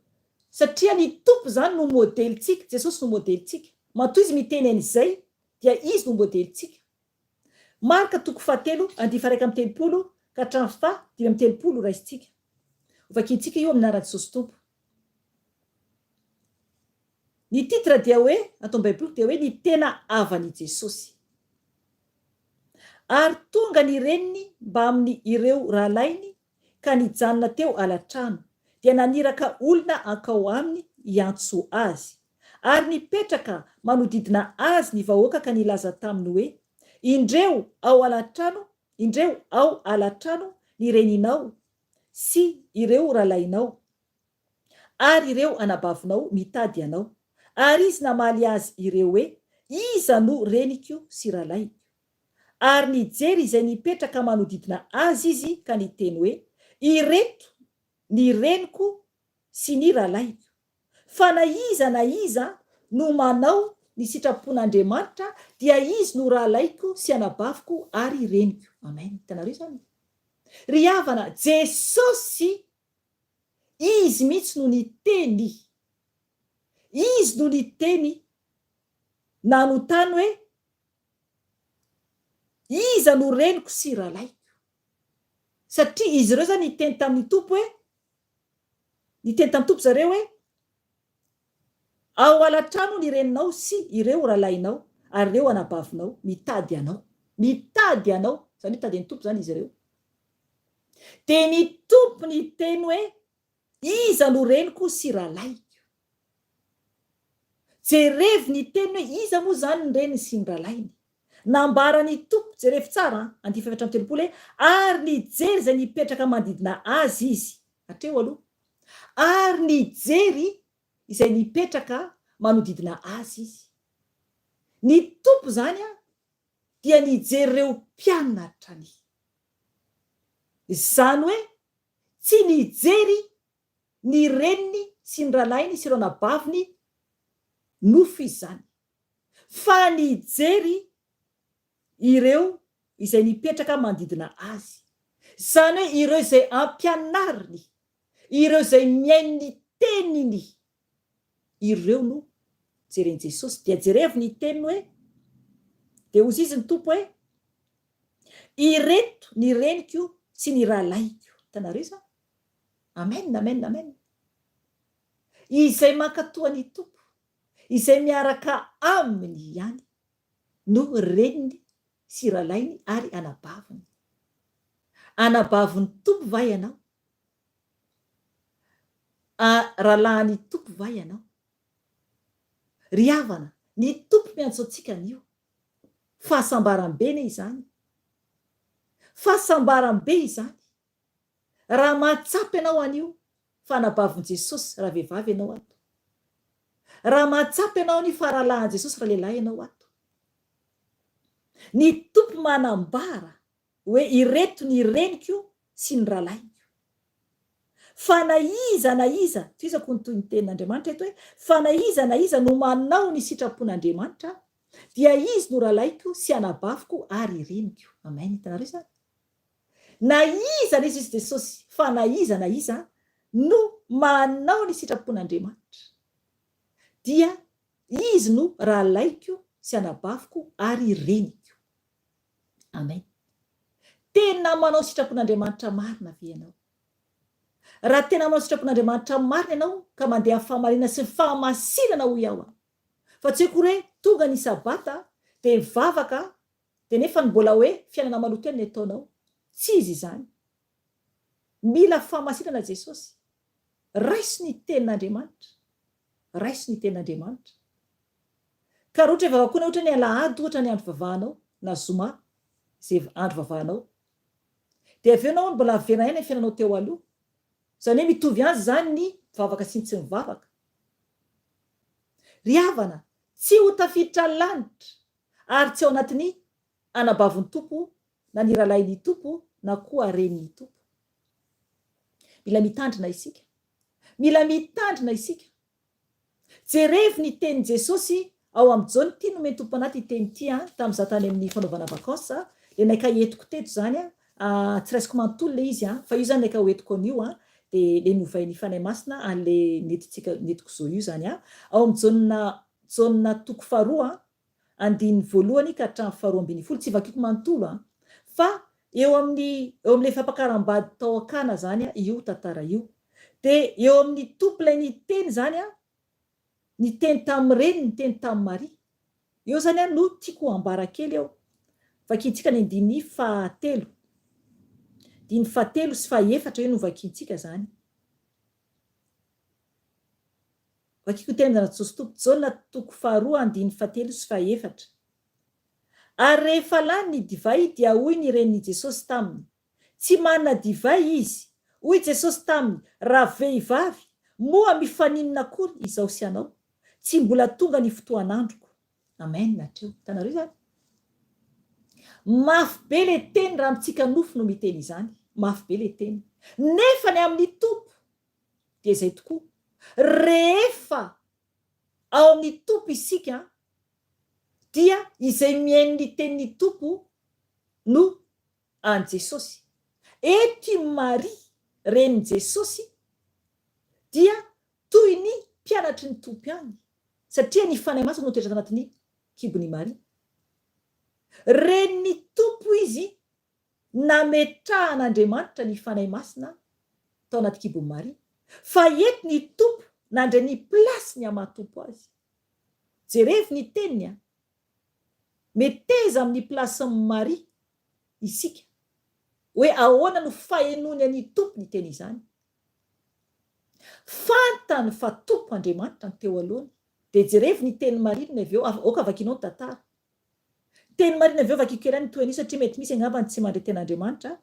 Satria ny Tompo izany no modelintsika, Jesosy no modelintsika. Matoa Izy miteny an'izay dia Izy no modelintsika. Marka toko fahatelo andihy faha-31 ka hatramin'ny faha-35 raisintsika. Hovakintsika io amin'ny anaran'i Jesosy Tompo. Ny titre dia hoe, ato amin'ny Baiboliko dia hoe ny tena havan'i Jesosy. Ary tonga ny reniny mbamin'ny ireo rahalahiny ka nijanona teo ala-trano, dia naniraka olona hankao aminy hiantso azy. Ary nipetraka manodidina azy ny vahoaka ka nilaza taminy hoe, Indreo ao ala-trano, indreo ao ala-trano ny reninao sy ireo rahalahinao, ary ireo anabavinao mitady anao. Ary izy namaly azy ireo hoe, Iza no reniko sy rahalahiko? Ary nijery izay nipetraka manodidina azy izy ka niteny hoe, Ireto ny reniko sy ny rahalahiko. Fa na iza na iza no manao ny sitrapon'Andriamanitra dia izy no rahalahiko sy anabaviko ary reniko. Amen. Hitanareo izany? Ry havana, Jesosy, Izy mihitsy no niteny. Izy no niteny nanontany hoe, Iza no reniko sy rahalahiko? Satria izy ireo izany niteny tamin'ny Tompo hoe, niteny tamin'ny Tompo zareo hoe, Ao ala-trano ny reninao sy ireo rahalahinao ary ireo anabavinao mitady anao. Mitady anao, izany hoe mitady an'ny Tompo izany izy ireo. Dia ny Tompo niteny hoe, Iza no reniko sy rahalahiko? Jerevo ny teniny hoe iza moa izany ny reniny sy ny rahalahiny. Nambaran'ny Tompo, jerevo tsara an, andiany faha-34 hoe, ary nijery izay nipetraka manodidina azy izy. Hatreo aloha. Ary nijery izay nipetraka manodidina azy izy. Ny Tompo izany an, dia nijery ireo mpianatrany. Izany hoe tsy nijery ny reniny sy ny rahalahiny sy ireo anabaviny nofo izy izany, fa nijery ireo izay nipetraka manodidina azy, izany hoe ireo izay ampianariny, ireo izay mihaino ny teniny, ireo no jeren'i Jesosy. Dia jerevo ny teniny hoe, dia hozy izy ny Tompo hoe, Ireto ny reniko sy ny rahalahiko. Hitanareo izany? Amen, amen, amen. Izay mankatoa ny Tompo, izay miaraka aminy ihany no reniny sy rahalahiny ary anabaviny. Anabavin'ny Tompo va ianao? A, rahalahin'ny Tompo va ianao? Ry havana, ny Tompo miantso antsika anio. Fahasambaram-be anie izany. Fahasambaram-be izany. Raha mahatsapa ianao anio fa anabavin'i Jesosy raha vehivavy ianao ato. Raha mahatsapa ianao anio fa rahalahin'i Jesosy raha lehilahy ianao ato. Ny Tompo manambara hoe ireto ny reniko sy ny rahalahiko. Fa na iza na iza, tohizako ny tohin'ny tenin'Andriamanitra eto hoe, fa na iza na iza no manao ny sitrapon'Andriamanitra dia izy no rahalahiko sy anabaviko ary reniko. Amen. Hitanareo izany? Na iza na iza izy Jesosy, fa na iza na iza no manao ny sitrapon'Andriamanitra dia izy no rahalahiko sy anabaviko ary reniko. Amen. Tena manao sitrapon'Andriamanitra marina ve ianao? Raha tena manao sitrapon'Andriamanitra marina ianao ka mandeha amin'ny fahamarinana sy ny fahamasinana hoy aho an! Fa tsy hoe akory hoe tonga ny sabata dia mivavaka dia nefa ny mbola hoe fiainana maloto ihany ny ataonao. Tsy izy izany. Mila fahamasinana Jesosy. Raiso ny tenin'Andriamanitra. Raiso ny tenin'Andriamanitra. Ka raha ohatra hivavaka koa ianao ohatra ny alahady ohatra ny andro vavahanao na zoma izay andro vavahanao. Dia avy eo ianao mbola averina ihany ny fiainanao teo aloha. Izany hoe mitovy ihany izany ny mivavaka sy ny tsy mivavaka. Ry havana, tsy ho tafiditra lanitra ary tsy ao anatin'ny anabavin'ny Tompo na ny rahalahin'ny Tompo na koa renin'ny Tompo. Mila mitandrina isika. Mila mitandrina isika. Jerevo ny tenin'i Jesosy ao amin'ny Jaona, ity nomen'ny Tompo anah ity teny ity an, tamin'izaho tany amin'ny fanaovana vacances, le naika entiko teto izany an, tsy raisiko manontolo le izy an, fa io izany naika ho entiko anio an, dia le novain'ny Fanahy Masina an'le nentintsika, nentiko izao io izany an, ao amin'ny Jaona, Jaona toko faharoa an, andininy voalohany ka hatramin'ny faharoa ambinifolo, tsy vakiko manontolo an, fa eo amin'ny eo amin'ilay fampakaram-bady tao Akana izany io tantara io. Dia eo amin'ny Tompo ilay niteny izany an, niteny tamin'ny reniny, niteny tamin'i Maria. Eo izany an no tiako hambara kely eo. Vakintsika ny andininy fahatelo. Andininy fahatelo sy fahefatra io no vakintsika izany. Vakiko teny Jesosy Tompo, Jaona toko faharoa andininy fahatelo sy fahefatra. Ary rehefa lany ny divay dia hoy ny renin'i Jesosy taminy, Tsy manana divay izy. Hoy Jesosy taminy, Ravehivavy, moa mifaninona akory izaho sy anao? Tsy mbola tonga ny fotoan'androko. Amen hatreo. Hitanareo izany? Mafy be le teny raha amintsika nofo no miteny izany. Mafy be le teny. Nefa ny amin'ny Tompo dia izay tokoa, rehefa ao amin'ny Tompo isika dia izay mihaino ny tenin'ny Tompo no an'i Jesosy. Eto i Maria renin'i Jesosy dia toy ny mpianatry ny Tompo ihany satria ny Fanahy Masina no nitoetra tanatin'ny kibon'i Maria. Renin'ny Tompo izy Nametrahan'Andriamanitra ny Fanahy Masina tao anaty kibon'i Maria, fa eto ny Tompo nandray ny place-ny hamaha Tompo azy. Jerevo ny teniny an! Meteza amin'ny place-n'i Maria isika, hoe ahoana no fahenoany an'i Tompo niteny izany. Fantany fa Tompo Andriamanitra no teo alohany. Dia jerevo ny tenin'i Maria nony avy eo, aoka vakinao ny tantara. Teny marina avy eo vakiko kely ihany ny tohiny io satria mety misy angamba ny tsy mandre tena Andriamanitra.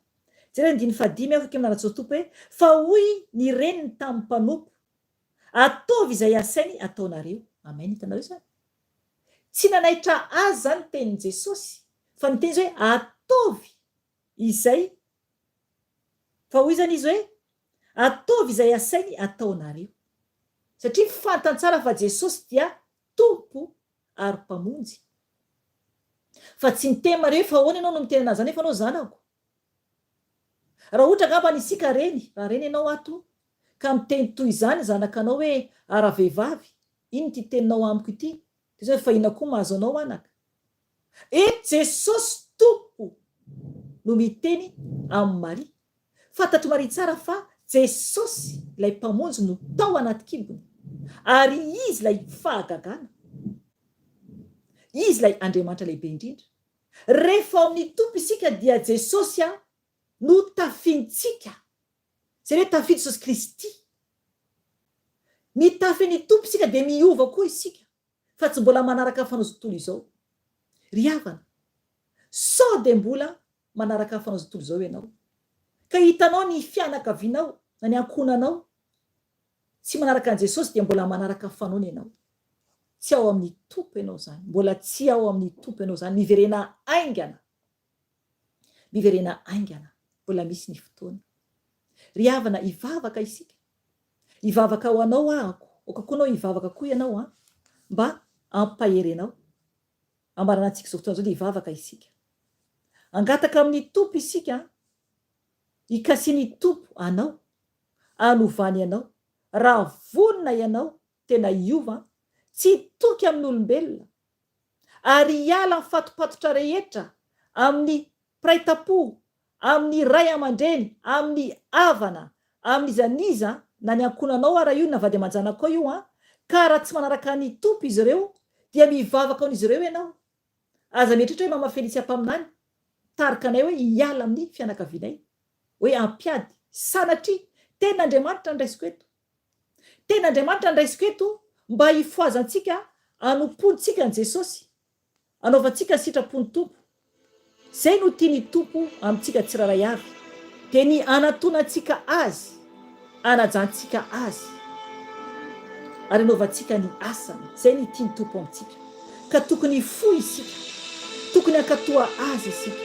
Jereo andininy fahadimy aho vakiko amin'ny Tompo hoe, Fa hoy ny reniny tamin'ny mpanompo, Ataovy izay asainy ataonareo. Amen, hitanareo izany? Tsy nanaitra azy izany ny tenin'i Jesosy, fa niteny izy hoe, Ataovy izay, fa hoy izany izy hoe, Ataovy izay asainy ataonareo. Satria fantany tsara fa Jesosy dia Tompo ary Mpamonjy. Fa tsy niteny Maria hoe fa ahoana ianao no miteny an'azy nefa anao zanako. Raha ohatra angamba ny isika reny, raha reny ianao ato ka miteny toy izany ny zanakanao hoe ah ravehivavy, inona ity teninao amiko ity? Dia izao hoe fa inona koa mahazo anao anaka? Eto Jesosy Tompo no miteny amin'i Maria. Fantatr'i Maria tsara fa Jesosy ilay Mpamonjy no tao anaty kibony, ary Izy ilay fahagagana. Izy ilay Andriamanitra lehibe indrindra. Rehefa ao amin'ny Tompo isika dia Jesosy no tafintsika. Izay hoe tafy Jesosy Kristy. Mitafy ny Tompo isika dia miova koa isika. fa tsy mbola manaraka ny fanaon'izao tontolo izao. Ry havana, sao dia mbola manaraka ny fanaon'izao tontolo izao ianao, ka hitanao ny fianakavianao na ny ankohonanao tsy manaraka an'i Jesosy dia mbola manaraka ny fanaony ianao. Tsy ao amin'ny Tompo ianao izany, mbola tsy ao amin'ny Tompo ianao izany, miverena haingana, miverena haingana, mbola misy ny fotoana. Ry havana, hivavaka isika. Hivavaka ho anao ahako, aoka koa anao hivavaka koa ianao an, mba hampahery anao. Hamarana antsika izao fotoana izao dia hivavaka isika. Hangataka amin'ny Tompo isika an, hikasian'ny Tompo anao, hanovany anao. Raha vonona ianao tena hiova an, tsy hitoky amin'olombelona, ary hiala amin'ny fatopatotra rehetra amin'ny mpiray tampo amin'ny ray aman-dreny, amin'ny havana, amin'iza n'iza, na ny ankohonanao ara io na vady aman-janakao io an, ka raha tsy manaraka ny Tompo izy ireo dia mivavaka ho an'izy ireo ianao. Aza mieritreritra hoe Mama Felicia mpaminany mitarika anay hoe hiala amin'ny fianakavianay, hoe hampiady. Sanatria! Tenin'Andriamanitra no raisiko eto. Tenin'Andriamanitra no raisiko eto. mba hifohazantsika hanompoantsika an'i Jesosy, hanaovantsika ny sitrapon'ny Tompo. Izay no tian'ny Tompo amintsika tsirairay avy, dia ny hanantonantsika Azy, hanajantsika Azy, ary hanaovantsika ny asany. Izay ny tian'ny Tompo amintsika. Ka tokony hifoha isika, tokony hankatoa Azy isika.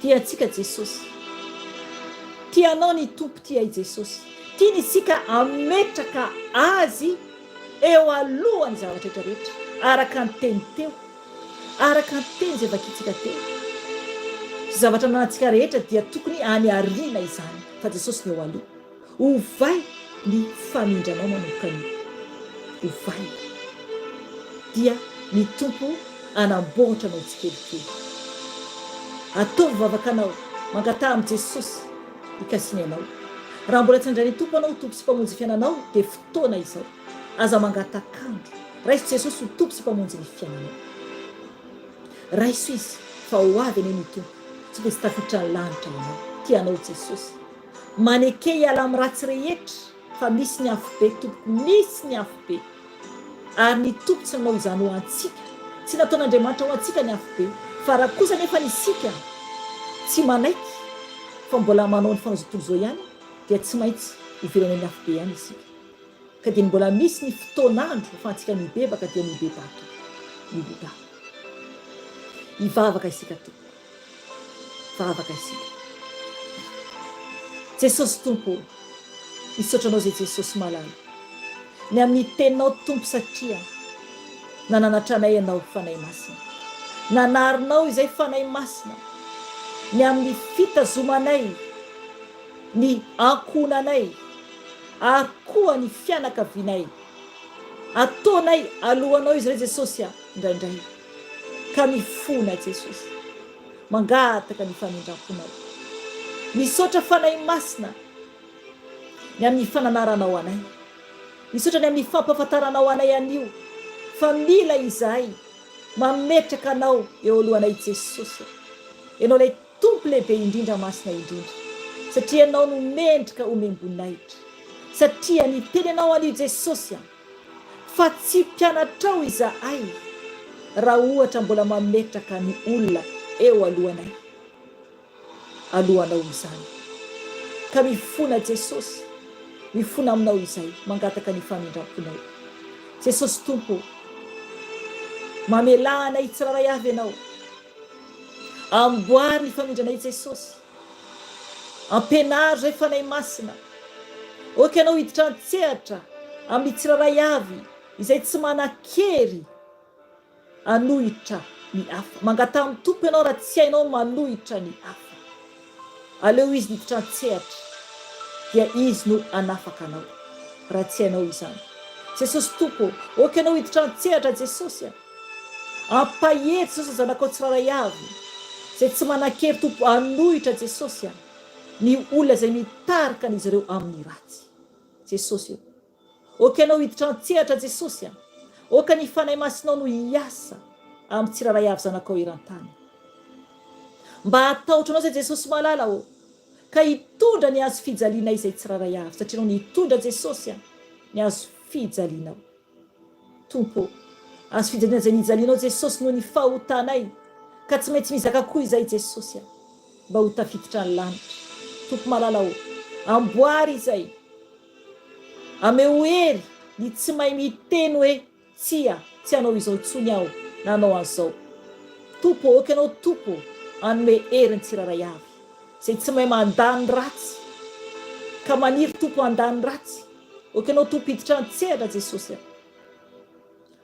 Tia antsika Jesosy. Tia anao ny Tompo, tia i Jesosy. Tiany isika hametraka Azy eo alohan'ny zavatra rehetra rehetra, araka ny teny teo. Araka ny teny izay vakintsika teo, izay zavatra ananantsika rehetra dia tokony any aoriana izany, fa Jesosy no eo aloha. Ovay ny famindranao manomboka anio. Ovay. Dia ny Tompo hanamboatra anao tsikelikely. Ataovy vavaka anao, mangataha amin'i Jesosy hikasiny anao. Raha mbola tsy nandray ny Tompo anao ho Tompo sy Mpamonjy ny fiainanao dia fotoana izao. Aza mangatak'andro. Raiso Jesosy ho Tompo sy Mpamonjy ny fiainanao. Raiso Izy fa ho avy anie ny Tompo. Tsy dia tsy tafiditra ny lanitra ianao. Tia anao Jesosy. Maneke hiala amin'ny ratsy rehetra fa misy ny afobe tompoko misy ny afobe. Ary ny Tompo tsy nanao izany ho antsika. Tsy nataon'Andriamanitra ho antsika ny afobe. Fa raha kosa anefa ny isika tsy manaiky fa mbola manao ny fanao izao tontolo izao ihany dia tsy maintsy ho velona any amin'ny afobe ihany isika. Ka dia ny mbola misy ny fotoan'andro afahantsika mibebaka dia mibebaha tompoko. Mibebaha. Hivavaka isika tompoko. Vavaka isika. Jesosy Tompo ô, misaotra Anao izay Jesosy malala. Ny amin'ny teninao Tompo satria nananatra anay Ianao Fanahy Masina. Nanarinao izay Fanahy Masina ny amin'ny fitazomanay ny ankohonanay ary koa ny fianakavianay. Ataonay alohanao izy ireo Jesosy a, indraindray ka mifona Jesosy, mangataka ny famindramponao. Misaotra Fanahy Masina ny amin'ny fananaranao anay. Misaotra ny amin'ny fampahafantaranao anay anio fa mila izahay mametraka anao eo alohanay Jesosy a. Ianao ilay Tompo lehibe indrindra masina indrindra satria ianao no mendrika omem-boninahitra satria niteny ianao an'io Jesosy an fa tsy mpianatrao izahay raha ohatra mbola mametraka ny olona eo alohanay alohanao izany ka mifona Jesosy mifona aminao izay mangataka ny famindram-ponao Jesosy Tompo mamelà anay tsirairay avy ianao Amboary ny famindranay Jesosy. Ampianaro izay Fanahy Masina. Ok ianao hiditra an-tsehatra amin'ny tsirairay avy izay tsy manan-kery hanohitra ny hafa. Mangataha amin'ny Tompo ianao raha tsy hainao ny manohitra ny hafa. Aleo Izy niditra an-tsehatra dia Izy no hanafaka anao raha tsy hainao izany. Jesosy Tompo ô, ok ianao hiditra an-tsehatra Jesosy a. Ampahery Jesosy zanakao tsirairay avy izay tsy manan-kery Tompo hanohitra Jesosy a ny olona izay mitarika an'izy ireo amin'ny ratsy Jesosy o ok ianao hiditra an-tsehatra Jesosy a ok ny Fanahy Masinao no hiasa amin'ny tsirairay avy zanakao eran-tany mba hatahotra anao izay Jesosy malala o ka hitondra ny hazo fijalianay izay tsirairay avy satria ianao nitondra Jesosy a ny hazo fijalianao Tompo ô, azo fijaliana izay nijalianao Jesosy noho ny fahotanay ka tsy maintsy mizaka koa izay Jesosy a, mba ho tafiditra ny lanitra. Tompo malala ô, amboary izay, ameo hery ny tsy mahay miteny hoe tsia, tsy hanao izao intsony aho na hanao an'izao. Tompo ô, aoka Ianao Tompo hanome hery ny tsirairay avy izay tsy mahay mandà ny ratsy ka maniry Tompo handà ny ratsy. Ok ianao Tompo hiditra an-tsehatra Jesosy a!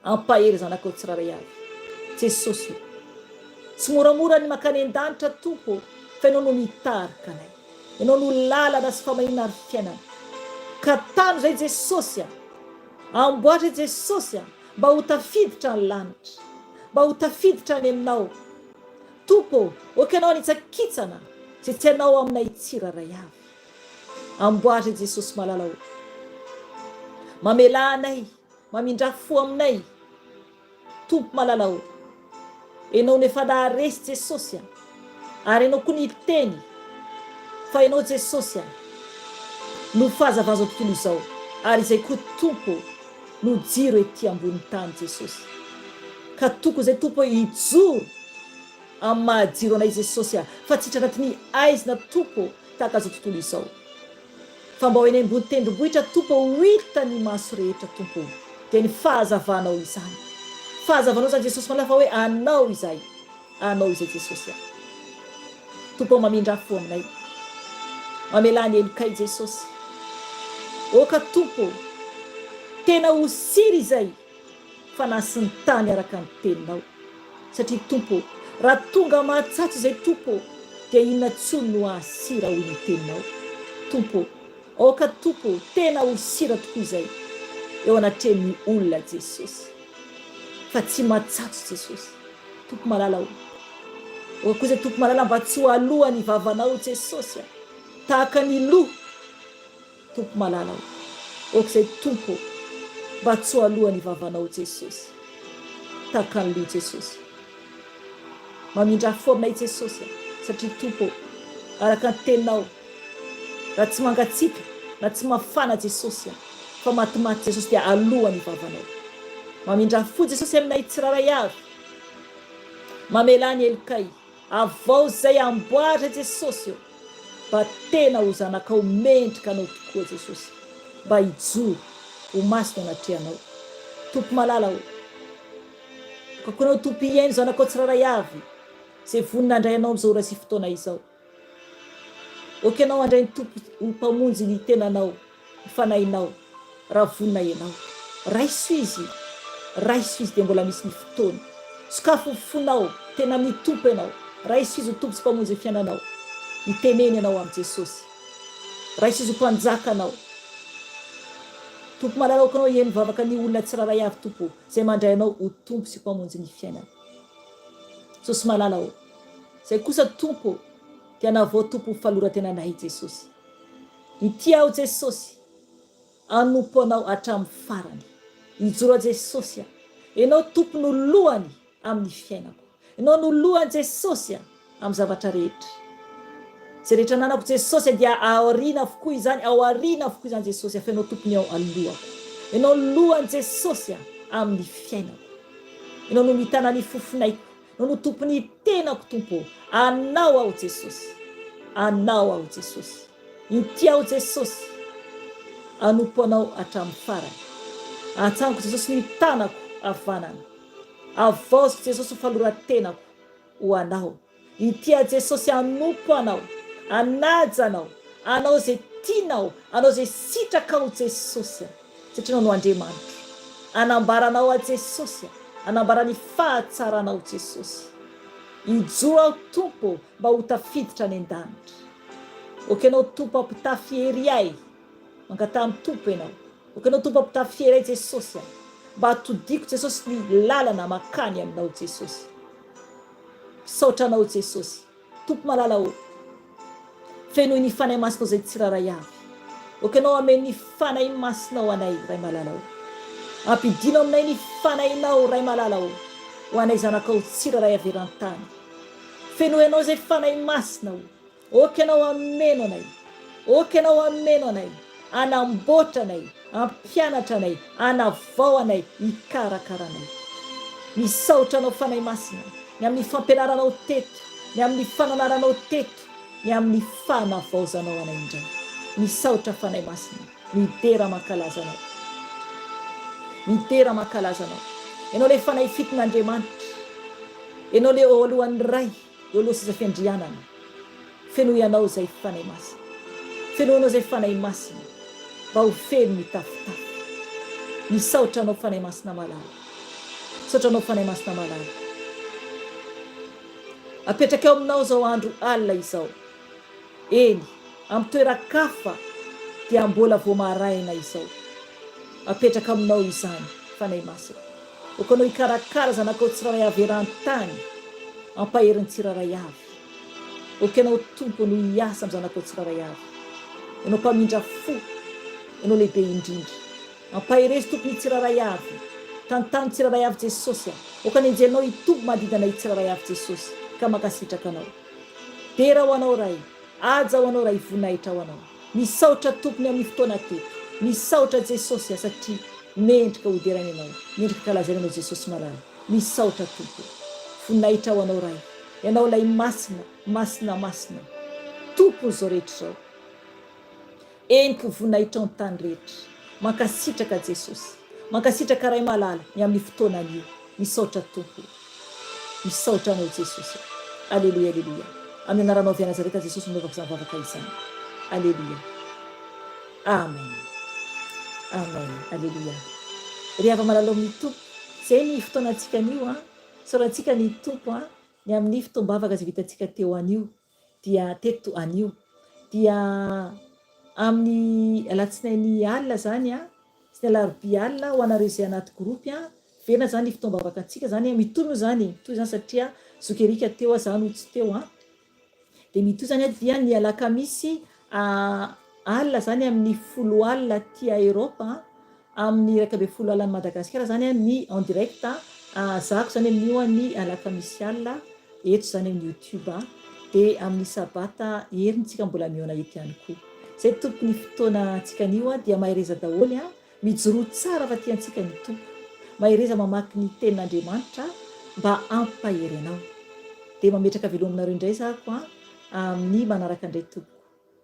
Ampahery zanakao tsirairay avy Jesosy o! Tsy moramora ny makany an-danitra Tompo o, fa ianao no mitarika anay. Ianao no lalana sy famahiana ary fiainana. Ka tano izay Jesosy a! Amboatra Jesosy a! Mba ho tafiditra ny lanitra. Mba ho tafiditra any aminao. Tompo o, ok ianao hanitsakitsana izay tsy anao aminay tsirairay avy. Amboary Jesosy malala o. Mamelà anay, mamindrà fo aminay Tompo malala o. Enao no efa naharesy Jesosy a. Ary Enao koa niteny fa Enao Jesosy a no fahazavan'izao tontolo izao ary izay koa Tompo o. no jiro ety ambony tany Jesosy. Ka tokony izay Tompo hijoro amin'ny maha jiro anay Jesosy a, fa tsy hiditra anatin'ny aizina Tompo ô tahaka izao tontolo izao. Fa mba ho eny ambony tendrombohitra Tompo ô ho hita ny maso rehetra Tompo ô, dia ny fahazavanao izany. Fahazavanao izany Jesosy malala fa hoe anao izahay. Anao izay Jesosy a. Tompo ô mamindrà fo aminay. Mamelà ny helokay Jesosy. Oka Tompo ô. Tena ho sira izay fanahy sy ny tany araka ny teninao. Satria Tompo ô, raha tonga mahatsatso izay Tompo ô, dia inona tsony no hahasira hoy ny teninao. Tompo ô, aoka Tompo ô, tena ho sira tokoa izay eo anatrehan'ny olona Jesosy. Fa tsy mahatsatso Jesosy. Tompo malala o. Aoka kosa Tompo malala mba tsy ho aloha ny vavanao Jesosy a. Tahaka ny loha. Tompo malala o. Aoka izay Tompo o. Mba tsy ho aloha ny vavanao Jesosy. Tahaka ny loha Jesosy. Mamindrà fo aminay Jesosy a. Satria Tompo o. Araka ny teninao. Raha tsy mangatsiaka na tsy mafana Jesosy a. Fa matimaty Jesosy dia aloha ny vavanao. Mamindrà fo Jesosy aminay tsirairay avy. Mamelà ny helokay. Avao izay amboarina Jesosy ô. Mba tena ho zanakao mendrika anao tokoa Jesosy. Mba hijoro ho masina eo anatrehanao. Tompo malala ô. Tokako anao Tompo hihaino zanakao tsirairay avy izay vonona handray anao amin'izao ora sy fotoana izao. Ok ianao handray ny Tompo ho Mpamonjy ny tenanao, ny fanahinao, raha vonona ianao. Raiso Izy, raiso Izy dia mbola misy ny fotoana. Sokafy ny fonao, tena amin'ny Tompo ianao. Raiso Izy ho Tompo sy Mpamonjy ny fiainanao. Mitenena ianao amin'i Jesosy. Raiso Izy ho Mpanjakanao. Tompo malala aoka Anao hihaino vavaka ny olona tsirairay avy Tompo izay mandray Anao ho Tompo sy Mpamonjy ny fiainany. Jesosy malala ô. Zay kosa Tompo ô dia navao Tompo ho faloratenanay Jesosy. Ity aho Jesosy hanompo Anao hatramin'ny farany. Hijoro aho Jesosy a. Ianao Tompo no lohany amin'ny fiainako. Ianao no lohany Jesosy a amin'ny zavatra rehetra. Izay rehetra ananako Jesosy a dia aoriana avokoa izany, ao aoriana avokoa izany Jesosy a fa Ianao Tompo ny ao alohako. Ianao lohany Jesosy a amin'ny fiainako. Ianao no mitana ny fofonaiko. Ianao no tompon'ny tenako Tompo ô, Anao aho Jesosy, Anao aho Jesosy, Inty aho Jesosy, Hanompo Anao hatramin'ny farany. Atsangako Jesosy ny tanako havanana, Havaoziko Jesosy ho faloran-tenako ho Anao. Inty aho Jesosy hanompo Anao, hanaja Anao, hanao izay tianao, hanao izay sitrakao Jesosy a, satria Ianao no Andriamanitro. Hanambara Anao aho Jesosy a, hanambara ny fahatsaranao Jesosy. Hijoro aho Tompo ô mba ho tafiditra any an-danitra. Ok Ianao Tompo hampitafy hery ahy, mangataha amin'ny Tompo ianao. Ok Ianao Tompo hampitafy hery ahy Jesosy a, mba hatodiko Jesosy ny lalana makany Aminao Jesosy. Misaotra Anao Jesosy. Tompo malala ô. Fenoy ny Fanahy Masinao izay tsirairay avy. Ok Ianao hameno ny Fanahy Masinao anay Ray malala ô. Ampidino aminay ny Fanahinao Ray malala ô. Ho anay zanakao tsirairay avy eran-tany. Fenoy Anao izay Fanahy Masina ô. Ok Ianao hameno anay. Ok Ianao hameno anay, hanamboatra anay, hampianatra anay, hanavao anay, hikarakara anay. Misaotra Anao Fanahy Masina, ny amin'ny fampianaranao teto, ny amin'ny fananaranao teto, ny amin'ny fanavaozanao anay indray. Misaotra Fanahy Masina, midera mankalaza Anao. Midera mankalaza Anao. Ianao ilay Fanahy fiton'Andriamanitra. Ianao ilay eo alohan'ny Ray. Eo aloha seza fiandrianana. Fenoy anao izay Fanahy Masina. Fenoy anao izay Fanahy Masina. Mba ho feno ny tafotafo. Misaotra anao Fanahy Masina malala. Misaotra anao Fanahy Masina malala. Apetraka eo aminao izao andro alina izao. Eny, amin'ny toeran-kafa dia mbola vao maraina izao. Apetraka aminao izany, Fanahy Masina. Aoka Anao hikarakara zanakao tsirairay avy eran-tany, hampahery ny tsirairay avy. Aoka Ianao, Tompo, no hiasa amin'ny zanakao tsirairay avy. Ianao Mpamindra fo, Ianao lehibe indrindra. Ampaherezo, Tompo, ny tsirairay avy. Tantano tsirairay avy, Jesosy a. Aoka ny anjelinao hitombo manodidina anay tsirairay avy, Jesosy, ka mankasitraka Anao. Dera ho Anao Ray, haja ho Anao Ray, voninahitra ho Anao. Misaotra Tompo ny amin'ny fotoana teto. Misaotra Jesosy a satria. Mendrika ho deraina Ianao, mendrika kalazaina Ianao Jesosy malala. Misaotra Tompo o. Voninahitra ho Anao Ray. Ianao ilay Masina, Masina, Masina. Tompon'izao rehetra izao. Henoko ny voninahitrao ny tany rehetra. Mankasitraka Jesosy. Mankasitraka Ray malala ny amin'ny fotoana anio. Misaotra Tompo o. Misaotra Anao Jesosy o. Aleloia Aleloia. Amin'ny anaranao avy Nazareta Jesosy no anaovako izany vavaka izany. Aleloia. Amen. Amen. Aleloia. Ry hava-malala ao amin'ny Tompo, izay ny fotoanantsika anio an. Isaorantsika ny Tompo an, ny amin'ny fotoam-bavaka izay vitantsika teo anio. Dia teto anio. Dia amin'ny alatsinainy alina izany an, sy ny alarobia alina ho anareo izay anaty groupe an, miverina izany ny fotoam-bavaka antsika izany an, mitohy moa izany e, mitohy izany satria zoky Eric teo aho, izaho no tsy teo an. Dia mitohy izany an, dia ny alakamisy alina izany amin'ny folo alina aty Europe an, Amin'ny 11 alina any Madagasikara zany ny en direct zahako zany amin'io ny alakamisy alina eto zany amin'ny youtube dia amin'ny sabata heriny tsika mbola mihaona eto ihany koa. Zay tompoko ny fotoana antsika anio dia mahereza daholo a, mijoroa tsara fa tia antsika ny Tompo. Mahereza mamaky ny tenin'Andriamanitra mba hampahery anao. Dia mametraka veloma aminareo indray zahako amin'ny manaraka indray tompoko.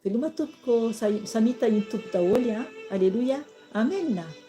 Veloma tompoko samia tahin'ny Tompo daholo a! Aleloia! Amen!